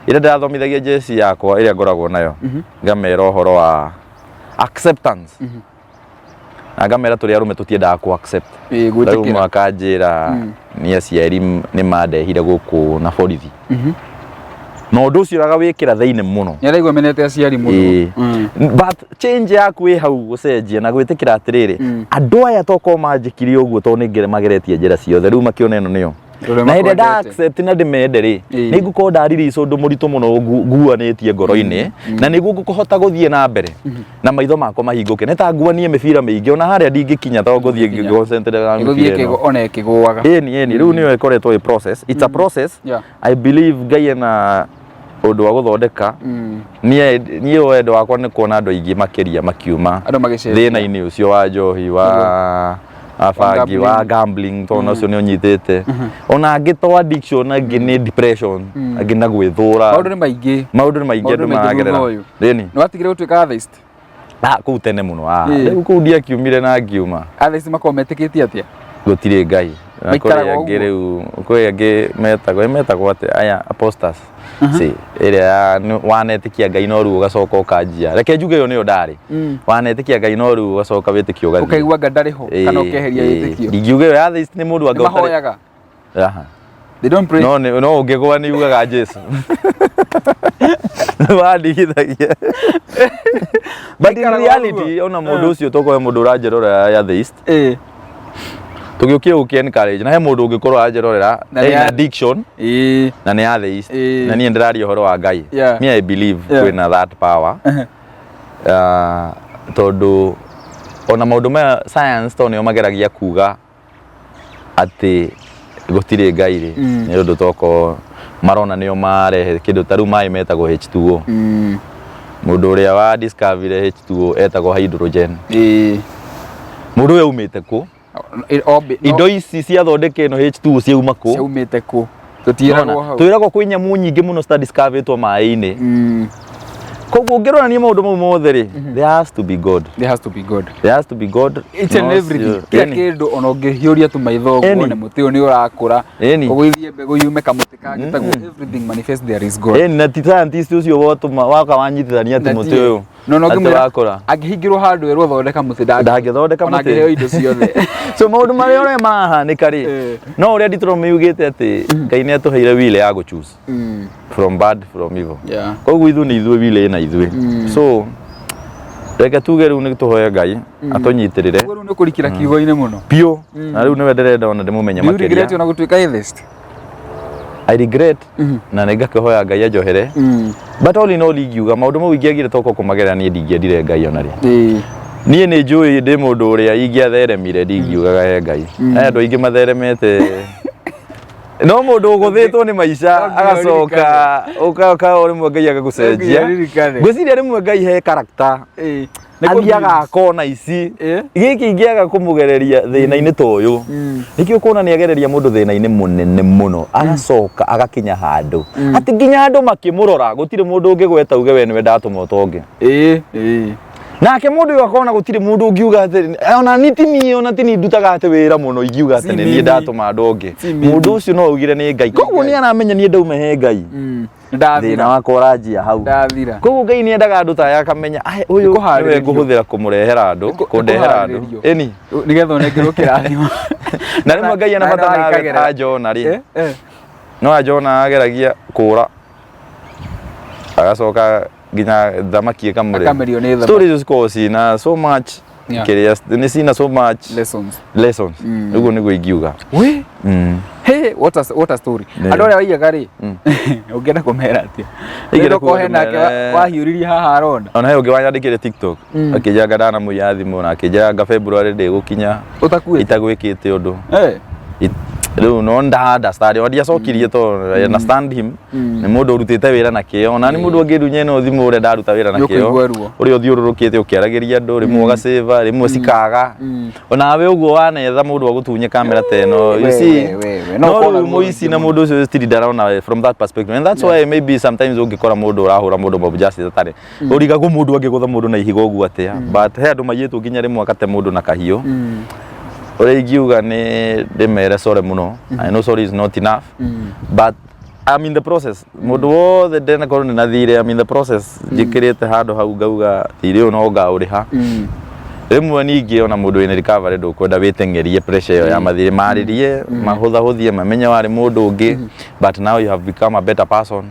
Ĩrĩa ndĩrathomithagia jeshi yakwa ĩrĩa ngoragwo nayo, ngamera ũhoro wa acceptance na ngamera tũrĩ arũme tũtiendaga ku accept. Rĩu Gwĩtĩkĩra. Makanjĩra nĩ aciari nĩ mandehire gũkũ na borithi, na ũndũ ũcio ũragawĩkĩra thĩinĩ mũno. Nĩ araigua menete aciari mũno. Ĩĩ. But change yaku ĩ hau gũcenjia na gwĩtĩkĩra atĩrĩrĩ, andũ aya tokorwo manjĩkire ũguo tondũ nĩ mageretie njĩra ciothe, rĩu makĩona ĩno nĩyo. Ũrĩa Na hĩndĩ ĩrĩa nda makwendete. accept na ndĩmende rĩ, nĩ ngũkorwo nda release ũndũ mũritũ mũno nguanĩtie ngoro-inĩ, na nĩguo ngũkũhota gũthiĩ na mbere na maitho makwa mahingũke. Nĩ ta nguanie mĩbira mĩingĩ, ona harĩa ndingĩkinya tondũ ngũthiĩ Ndũngĩkinya. ngĩconcentrate na Ĩgũthiĩ mĩbira ĩno. ona ĩkĩgũaga. Ĩni rĩu nĩyo ĩkoretwo ĩ process. It's a process. I believe Ngai ena ũndũ wa gũthondeka. Niĩ wendo wakwa nĩ kuona andũ aingĩ makĩria makiuma Andũ magĩcenjia. thĩna-inĩ ũcio wa njohi, wa bangi, wa gambling, tondũ ũcio nĩ ũnyitĩte ona angĩ to addiction, angĩ nĩ depression, angĩ na gwĩthũra. Maũndũ nĩ maingĩ. Maũndũ nĩ maingĩ Maũndũ andũ nĩ maingĩ maragerera. thutha ũyũ. Ĩni. Nĩ watigire gũtuĩka atheist? Ah, kũu tene mũno. Ah, Ĩĩ. rĩu kũu ndiakiumire na ngiuma. Atheist makoragwo metĩkĩtie atĩa? Gũtirĩ Ngai. Na kũrĩ Maikaraga angĩ ũguo. rĩu kwĩ angĩ metagwo atĩa aya aposters si ĩrĩa ya wanetĩkia Ngai no rĩu ũgacoka ũkanjia, reke njuge ĩyo nĩyo ndarĩ, wanetĩkia Ngai no rĩu ũgacoka wĩtĩkio ũgathiĩ. Ũkaigua nga ndarĩ ho kana ũkeheria wĩtĩkio. Ndingiuga ĩyo ya atheist nĩ mũndũ Nĩ anga ũtarĩ mahoyaga? Aha. They don't pray. No no ũngĩgwa nĩ ugaga Jesu wandigithagia, but in Maikaraga reality ona mũndũ ũcio tokorwo he mũndũ ũranjĩrorera ya atheist, tũgĩũkire gũkĩ encourage na he mũndũ ũngĩkorwo aranjĩrorera Na nĩ ena addiction na nĩ atheist, na niĩ ndĩraria ũhoro wa Ngai. Me, I believe kwĩna that power, tondũ ona maũndũ maya science to nĩo mageragia kuga atĩ gũtirĩ Ngai rĩ, nĩ ũndũ tokorwo Marona nĩo marehe kĩndũ ta rĩu maĩ metagwo H2O. Mũndũ ũrĩa wa discover H2O etagwo hydrogen. Mũndũ ũyũ aumĩte kũ? Indo ici ciathondeka ĩno H2O ciauma kũ? Ciaumĩte kũ? Tũtiĩragwo hau. Twĩragwo kwĩ nyamũ nyingĩ mũno citadiscoverĩtwo maĩ-inĩ. Koguo ũngĩrorania maũndũ mau mothe rĩ, there has to be God. There has to be God. There has to be God. Each and No everything. ũcio- Kila Ĩni. kĩndũ ona ũngĩhiũria tu maitho ũguo Ĩni. wone mũtĩ ũyũ nĩ ũrakũra. Ĩni. Ũgũithie mbegũ yume kamũtĩ kangĩ taguo. Everything manifest there is God. Ĩni, na ti scientist ũcio wotũma waka wanyitithania atĩ Na mũtĩ ti- ũyũ No no atĩ ngĩmwĩra wakũra. angĩhingĩrwo handũ erwo thondeka mũtĩ Ndangĩthondeka ona mũtĩ. angĩheo indo ciothe. So maũndũ marĩa ũrĩa marahanĩka rĩ, no ũrĩa Deuteronomy yugĩte atĩ Ngai nĩ atũheire will ya gũ choose from bad, from evil. Koguo ithuĩ nĩ ithuĩ will ĩna ithuĩ. So reke tuge rĩu nĩ tũhoe Ngai atũnyitĩrĩre. Ũguo rĩu nĩ kũrikĩra kiugo-inĩ mũno. Biũ. Na rĩu nĩwe ndĩrenda ona ndĩmũmenye Do you regret makĩria. ona gũtuĩka atheist? I regret na nĩ ngakĩhoya Ngai anjohere. But all in all ingiuga maũndũ mau ingĩagire toko kũmagerera niĩ ndingĩendire Ngai ona rĩ. Niĩ nĩ njũĩ ndĩ mũndũ ũrĩa ingĩatheremire ndingiugaga he Ngai. He andũ aingĩ matheremete no mũndũ ũgũthĩtwo nĩ maica No nginya agacoka ũka o rĩmwe Ngai agagũcenjia. Ũririkane. Ngwĩciria rĩmwe Ngai he character athiaga akona ici gĩkĩ ingĩaga kũmũgereria thĩna-inĩ ta ũyũ. Nĩkĩo ũkuona nĩ agereria mũndũ thĩna-inĩ mũnene mũno agacoka agakinya handũ atĩ nginya andũ makĩmũrora gũtirĩ mũndũ ũngĩgweta uge we nĩwe ndatũma ũtonge. Nake mũndũ ũyũ akona gũtirĩ mũndũ ũngiuga atĩ ona ni ti niĩ, ona ti niĩ ndutaga atĩ wĩra mũno ingiuga atĩ Si nĩ niĩ mimi. ndatũma andũ ũngĩ. Si mimi. Mũndũ ũcio no augire nĩ Ngai. Koguo Ngai. nĩ aramenya niĩ ndauma he Ngai. Thĩna Ndathira. wakwa ũranjia hau. Ndathira. Koguo Ngai nĩ endaga andũ ta aya akamenya "Ai, ũyũ nĩwe Nĩkũharĩrĩrio. ngũhũthĩra kũmũrehera andũ, kũndehera andũ." Nĩkũharĩrĩrio. Ĩni. Nĩgetha ũnengerwo kĩrathimo. Na rĩmwe Ngai Na- na anabatara nawe akagera. ta Jona rĩ. No a Jona ageragia kũra agacoka nginya thamaki ĩkamũrĩa. Akamerio nĩ thamaki. Stories icio cikoragwo ciĩna so much kĩrĩa nĩ ciĩna so much Lessons. lessons. Ũguo nĩguo ingiuga. We. Hey, what a story. Nĩ. Andũ arĩa waiyaga rĩ, ũngĩenda kũmera atĩa? Ingĩenda Ũngĩenda kohe nake kũmera- wahiũririe haha arona. Ona he ũngĩ wanyandĩkĩire TikTok akĩnjĩra anga ndanamũiya thimũ na akĩnjĩra anga February ndĩgũkinya Ũtakuĩte. itagwĩkĩte ũndũ. Rĩu no nda understand ona ndiacokirie tondũ I understand him. Nĩ mũndũ ũrutĩte wĩra na kĩo ona nĩ mũndũ ũngĩndunya ĩno thimũ ũrĩa ndaruta wĩra na Nĩ kĩo ũkũigua ruo. ũrĩa ũthiũrũrũkĩte ũkĩaragĩria andũ rĩmwe ũgacĩva rĩmwe cikaga. Onawe ũguo wanetha mũndũ agũtunye kamera ta ĩno, you We, see. we, we, we. No No ũkona rĩu ruo mũici rũingĩ na mũno. mũndũ ũcio still ndarona from that perspective, and that's why maybe sometimes ũngĩkora mũndũ ũrahũra mũndũ mob justice atarĩ ũrigagwo mũndũ angĩgũtha mũndũ na ihiga ũguo atĩa, but he andũ maiyĩtwo nginya rĩmwe akate mũndũ na kahiũ. Ũrĩa ingiuga nĩ ndĩmere sorry mũno. I know sorry is not enough, but I'm in the process. Mũndũ wothe ndenakorwo nĩ na thirĩ, I'm in the process njĩkĩrĩte handũ hau ngauga thirĩ ũyũ no ngaũrĩha. Rĩmwe ningĩ ona mũndũ wĩna recovery ndũkwenda wĩteng'erie pressure ĩyo ya mathirĩ, marĩrie mahũthahũthie mamenye warĩ mũndũ ũngĩ, but now you have become a better person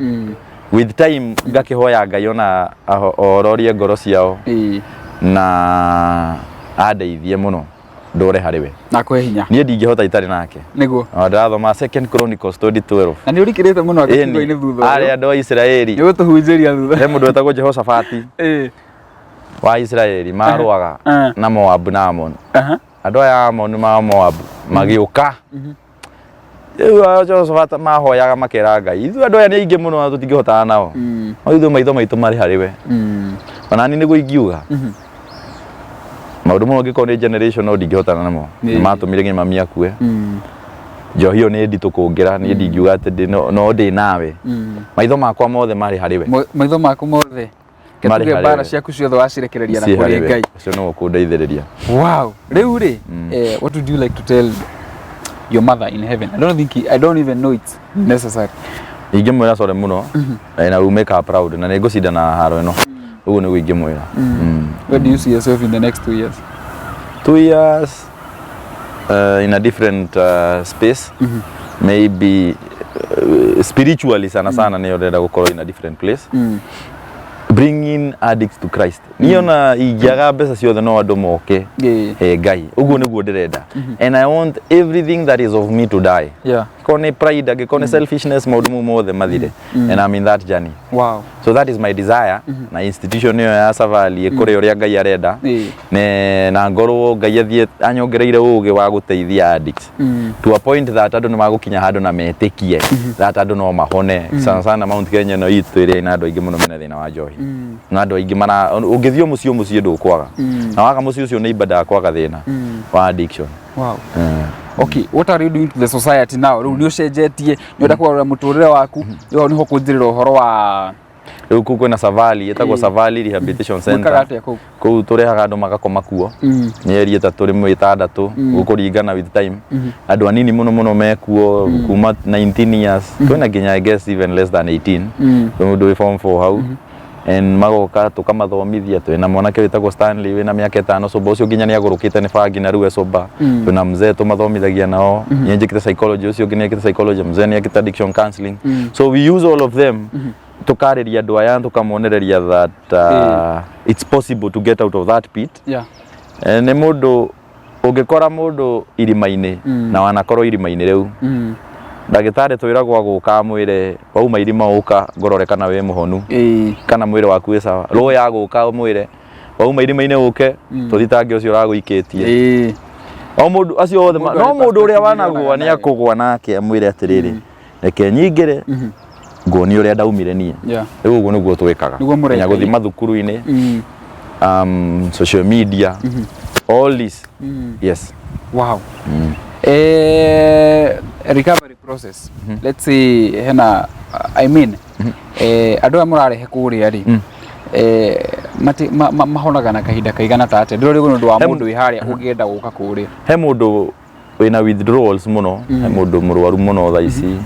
with time. Ngakĩhoya Ngai ona ohororie ngoro ciao na andeithie mũno ndũre harĩ we. Na akũhe hinya. Niĩ ndingĩhota itarĩ nake. Nĩguo. Ona ndĩrathoma Second Chronicles 2012. Na nĩ ũrikĩrĩte mũno kiugo-inĩ thutha Arĩ ũyũ. andũ a Isiraeli. Nĩ ũgũtũhunjĩria thutha. He mũndũ wetagwo Jehoshafati wa Isiraeli marũaga na Moabu na Amoni. Andũ aya Amoni ma Moabu magĩũka. Rĩu Jehoshafat mahoyaga makera Ngai, ithuĩ andũ aya nĩ aingĩ mũno na tũtingĩhotana nao. No ithuĩ maitho maitũ marĩ harĩ we. Ona niĩ nĩguo ingiuga. Maũndũ mũno angĩkorwo nĩ generation no ndingĩhotana namo. Nĩ matũmire nginya mami akue. Njohi ĩyo nĩ nditũ kũngĩra, niĩ ndingiuga atĩ no ndĩ nawe. Maitho makwa mothe marĩ harĩ we. Maitho maku mothe. Marĩ Ketuge harĩ mbara we. ciaku ciothe wacirekereria na Ciĩ kũrĩ harĩ we. Ngai. Ũcio nĩwe ũkũndeithĩrĩria. Wow. Rĩu rĩ, what would you like to tell your mother in heaven? I don't think I don't even know it's necessary. Ingĩmwĩra sorry mũno and I will make her proud na nĩ ngũcindana haro ĩno. Ũguo nĩguo ingĩmwĩra. Where do you see yourself in the next 2 years? 2 years in a different space, maybe spiritually sana sana nĩyo ndĩrenda gũkorwo in a different place, bringing addicts to Christ. Niĩ ona ingĩaga mbeca ciothe no andũ moke he Ngai, ũguo nĩguo ndĩrenda, and I want everything that is of me to die. Angĩkorwo nĩ pride, angĩkorwo nĩ selfishness, maũndũ mau mothe mathire, and I'm in that journey. So that is my desire, na institution ĩyo ya Savali ĩkũre ũrĩa Ngai arenda. Na ngorwo Ngai athiĩ anyongereire ũgĩ wa gũteithia addicts to a point that andũ nĩ magũkinya handũ na metĩkie that andũ no mahone, sana sana Mount Kenya ĩno itũ ĩrĩa ĩna andũ aingĩ mũno mena thĩna wa njohi, na andũ aingĩ mara ũngĩthiĩ o mũciĩ o mũciĩ ndũkwaga, na waga mũciĩ ũcio nĩ ibada kwaga thĩna wa addiction. Okay, what are you doing to the society now? Rĩu nĩ ũcenjetie, nĩ ũrenda kũgarũra mũtũrĩre waku. Rĩu nĩho kũnjĩrĩra ũhoro wa Rĩu kũu kwĩna Savali, ĩtagwo Savali Rehabilitation Mwĩkaga Center. atĩa kũu? Kũu tũrehaga andũ magakoma kuo mĩeri 3, 6, gũkũringana with time. Andũ anini mũno mũno mekuo, kuma 19 years, kwĩna nginya, I guess, even less than 18. Kwĩ mũndũ wĩ form 4 hau, and magoka tukamathomithia. Twĩna mwanake wĩtagwo Stanley wĩna mĩaka 5 sober, ũcio nginya nĩ agũrũkĩte nĩ bangi na rĩu e sober. Twĩna mzee tũmathomithagia nao. Niĩ njĩkĩte psychology, ũcio ũngĩ nĩ ekĩte psychology, mzee nĩ ekĩte addiction counseling. So we use all of them, tukarĩria andũ aya, tukamonereria that it's possible to get out of that pit. Nĩ mũndũ ũngĩkora mũndũ irima-inĩ na wanakorwo irima-inĩ rĩu, ndagĩtarĩ twĩragwo agũka amwĩre wauma irima ũka ngũrore kana wĩ mũhonu, kana mwĩrĩ waku wĩ sawa. Lawyer agũka ũmwĩre wauma irima-inĩ ũke tũthitange ũcio ũragũikĩtie. O mũndũ acio othe Mũndũ no arĩ mũndũ ũrĩa perspective wanagũa yonaga nĩ nayo. akũgũa nake amwĩre atĩrĩrĩ, reke nyingĩre nguonie ũrĩa ndaumire niĩ. Rĩu ũguo nĩguo twĩkaga. Nĩguo mũreka, Nginya gũthiĩ ĩ. mathukuru-inĩ, social media, all this. Yes. Wow. Recovery process. Let's say hena, I mean, andũ aya mũrarehe kũrĩa rĩ, mahonaga na kahinda kaigana ta atĩa? Ndĩrorigwo nĩ ũndũ wa mũndũ wĩ harĩa ũngĩenda gũka kũrĩa. He mũndũ wĩna withdrawals mũno, he mũndũ mũrwaru mũno thaa ici,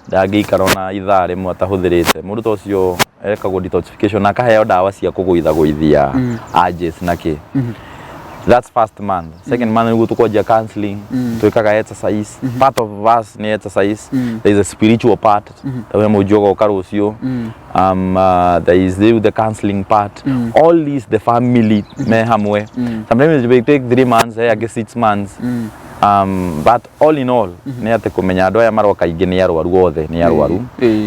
ndangĩikara ona ithaa rĩmwe atahũthĩrĩte. Mũndũ ta ũcio ekagwo detoxification na akaheo ndawa cia kũgũithagũithia urges na kĩ. That's first month. Second month nĩguo tũkwanjia counseling. Twĩkaga exercise. Part of us nĩ exercise. There is a spiritual part. Ta we mũnju ũgoka rũciũ. There is the counseling part. All this, the family me hamwe. Sometimes it may take 3 months, angĩ 6 months. But all in all, nĩ atĩ kũmenya andũ aya maroka aingĩ nĩ arwaru, othe nĩ arwaru.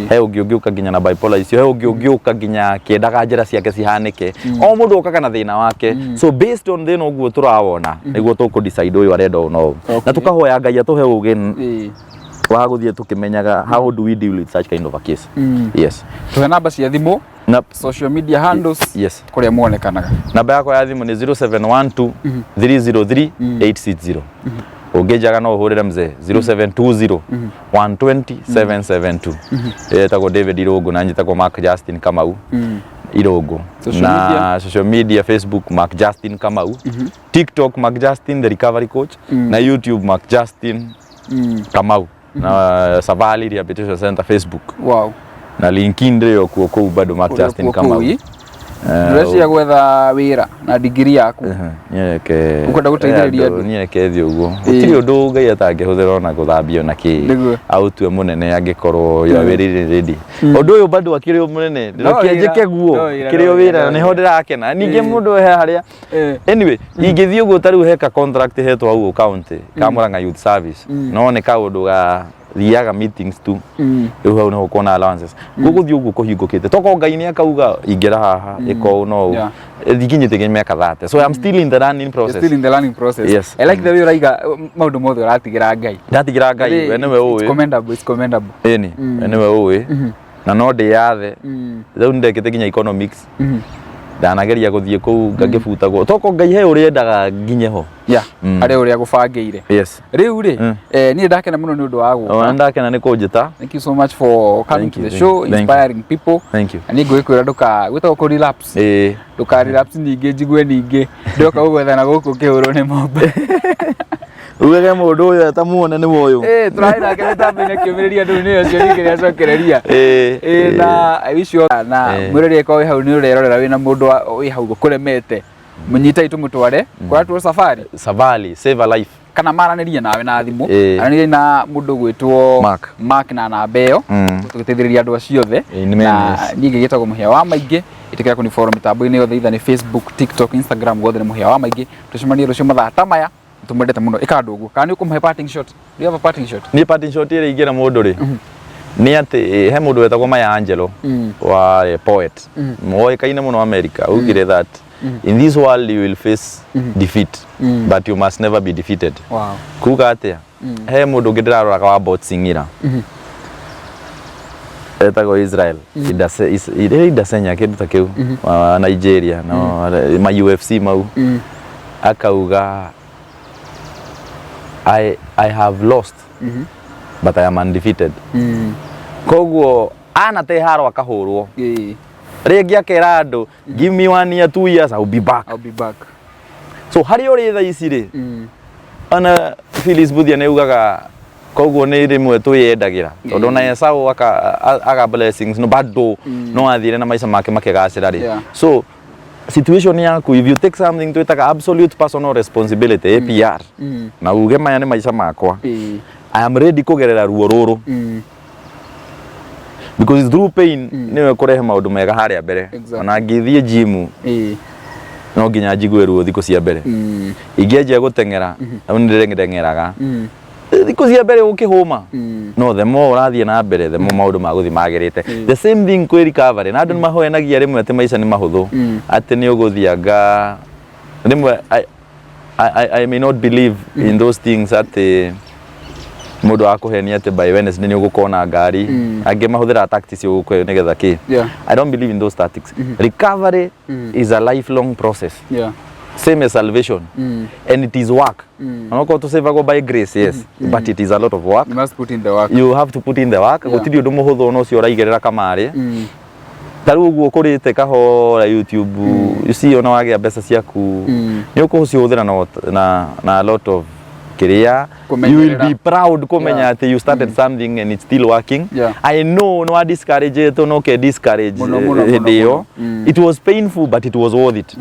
He ũngĩ ũngĩũka nginya na bipolar icio, he ũngĩ ũngĩũka nginya akĩendaga njĩra ciake cihanĩke. O mũndũ okaga na thĩna wake, so based on thĩna ũguo tũrawona nĩguo tũkũ decide ũyũ arenda ũũ na ũũ, na tũkahoya Ngai atũhe ũgĩ wa gũthiĩ tũkĩmenyaga how do we deal with such kind of a case. Yes. Tũhe namba cia thimũ, Na, social media handles, kũrĩa muonekanaga. Namba yakwa ya thimũ nĩ 0712 303 860. Ũngĩnjaga no ũhũrĩre mzee 0720 120 772. Etagwo David Irũngũ na njĩtagwo Mark Justin Kamau Irũngũ. Social Na media? social media, Facebook Mark Justin Kamau, TikTok Mark Justin the recovery coach, na YouTube Mark Justin Kamau, na Savali Rehabilitation Center Facebook, na LinkedIn ndĩrĩ o kuo kũu bado Mark Ũrĩ o Justin kuo Kamau. kũu, ĩ? Ndũreciria gwetha wĩra na ndigiri yaku? Niĩ Ũkwenda gũteithĩrĩria andũ? Niĩ reke thiĩ ũguo. Gũtirĩ ũndũ Ngai atangĩhũthĩra ona gũthambio na kĩ aũtue mũnene angĩkorwo you are very ready. Ũndũ ũyũ bado akĩrĩ o mũnene, No reke wĩra, njĩke guo no wĩra, kĩrĩ no o wĩra, wĩra no nĩho wĩra. ndĩrakena. Ningĩ mũndũ he harĩa, anyway, ingĩthiĩ ũguo ta rĩu heka contract hetwo hau county ka Murang'a Youth Service, no nĩ kaũndũ ga thiaga meetings tu. Rĩu hau nĩho ũkuona allowances gũgũthiĩ ũguo kũhingũkĩte toko Ngai nĩ akauga ingĩra haha ĩka ũũ no ũũ. Thikinyĩte nginya mĩaka 30, so I'm still in the learning You're process. still in the learning process. Yes. I like the way ũraiga maũndũ mothe ũratigĩra Ngai. Ndatigĩra Ngai, we nĩwe It's ũĩ. commendable, it's commendable. Ĩni, we nĩwe ũĩ, na no ndĩyathe. Rĩu nĩndekĩte nginya economics, ndanageria gũthiĩ kũu ngagĩbutagwo toko Ngai he ũrĩa endaga nginye ho. Harĩ ũrĩa gũbangĩire. Rĩu rĩ, niĩ ndakena mũno nĩ ũndũ wa gũka. Ona ndakena nĩ kũnjĩta. Thank you so much for coming Thank to you, the thank show, you. Thank you. inspiring people. Thank you. Na niĩ ngũgĩkwĩra ndũka gwĩtagwo kũ relapse. Ndũka relapse ningĩ, njigue ningĩ ndoka gũgwetha na gũkũ kĩhũrwo nĩ mombe. Ugage mũndũ ũyũ etamuone nĩ ũyũ. Tũrarĩ nake mĩtambo-inĩ akĩũmĩrĩria andũ nĩ ũcio ningĩ nĩacokereria. Na I wish you all, na mwĩrori angĩkorwo wĩ hau nĩ ũrerorera wĩna mũndũ wĩ hau ũkũremete, mũnyitei tũmũtware kũratwo safari. Savali, save a life. Kana maranĩrie nawe na thimũ. Aranĩrie na mũndũ gwĩtwo Mark. Mark na namba ĩyo, tũgĩteithĩrĩria andũ acio othe. Nĩ Na yes. niĩ ngĩgĩtagwo Mũhĩa wa Maingĩ. Ĩtĩkĩra kũni follow mĩtambo-inĩ yothe, either nĩ Facebook, TikTok, Instagram, guothe nĩ Mũhĩa wa Maingĩ. Tũcemanie rũciũ mathaa ta maya. Tumwendete muno. Ika andũ ũguo. Kana nĩ ũkũmũhe parting shot? Do you have a parting shot? Niĩ parting shot ĩrĩa ingĩra mũndũ rĩ, nĩ atĩ he mũndũ wetagwo Maya Angelou, wa poet moĩkaine mũno America, augire that in this world you will face defeat, but you must never be defeated. Kuga atĩa? He mũndũ ũngĩ ndĩraroraga wa boxing ira, etagwo Israel Idasenya, kĩndũ ta kĩu, wa Nigeria, no ma UFC mau, akauga, "I have lost, but I am undefeated." Koguo anate haro akahũrwo rĩngĩ, akera andũ, "Give me one year, 2 years, I will be back." I'll be back. So harĩa ũrĩ thaa ici rĩ, ona Phyllis Buthia nĩ ugaga, koguo nĩ rĩmwe twĩyendagĩra, tondũ ona Esau aga blessings, no bado no athire na maica make makĩgacĩra rĩ. So situation yaku, if you take something twĩtaga absolute personal responsibility, APR, na uge, "Maya nĩ maica makwa, I am ready kũgerera ruo rũrũ," because through pain nĩwe kũrehe maũndũ mega harĩa mbere. Ona ngĩthiĩ gym, no nginya njigue ruo thikũ cia mbere. Ingĩanjia gũteng'era, rĩu nĩ ndĩreng'eraga thikũ cia mbere ũkĩhũma, no the more ũrathiĩ na mbere, the more maũndũ magũthiĩ magĩrĩte. The same thing kwĩ recovery, na andũ nĩ mahoenagia rĩmwe atĩ maica nĩ mahũthũ, atĩ nĩ ũgũthianga rĩmwe. I may not believe in those things, atĩ mũndũ akũhenia atĩ by Wednesday nĩ ũgũkorwo na ngari. Angĩ mahũthĩraga tactics ũgũkũhe nĩgetha kĩ. I don't believe in those tactics. Recovery is a lifelong process, same as salvation, and it is work. Onokorwo tũsavagwo by grace, yes, but it is a lot of work. You must put in the work. You have to put in the work. Gũtirĩ ũndũ mũhũthũ ona ũcio ũraigĩrĩra kamarĩ. Ta rĩu ũguo ũkũrĩte kahora YouTube, you see, ona wagĩa mbeca ciaku, nĩ ũkũcihũthĩra na a lot of kĩrĩa you will Kũmenyerera. be proud kũmenya atĩ you started something and it's still working. I know no discourage no ke discourage Mũno, mũno, hĩndĩ mũno, ĩyo. mũno. It was painful, but it was worth it.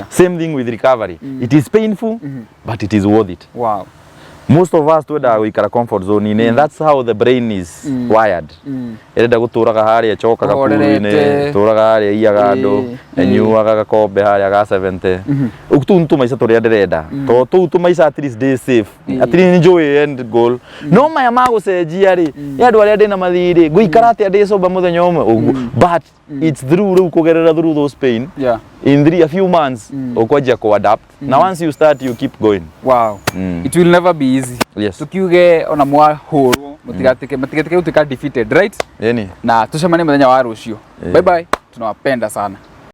Same thing with recovery. It is painful, but it is worth it. Most of us twendaga gũikara comfort zone-inĩ, and that's how the brain is wired. Ĩrenda gũtũraga harĩa ĩcokaga Ũhorerete. puru-inĩ, tũraga harĩa iyaga andũ, ĩnyuaga gakombe harĩa ga 70. Tũu nĩ tũmaica tũrĩa ndĩrenda, tondũ tũu tũmaica at least ndĩ safe, at least nĩ njũĩ end goal. No maya ma gũcenjia rĩ, nĩ andũ arĩa ndĩna mathirĩ, ngũikara atĩa ndĩ sober mũthenya ũmwe ũguo? But it's through rĩu kũgerera through those pain, in a few months ũkwanjia kũ adapt, na once you start, you keep going. It will never be easy. Tukiuge ona mwahũrwo, mũtigatĩke matigatĩke gũtuĩka defeated, right? Yani. Na tucemanie mũthenya wa rũciũ. Bye bye, tunawapenda sana.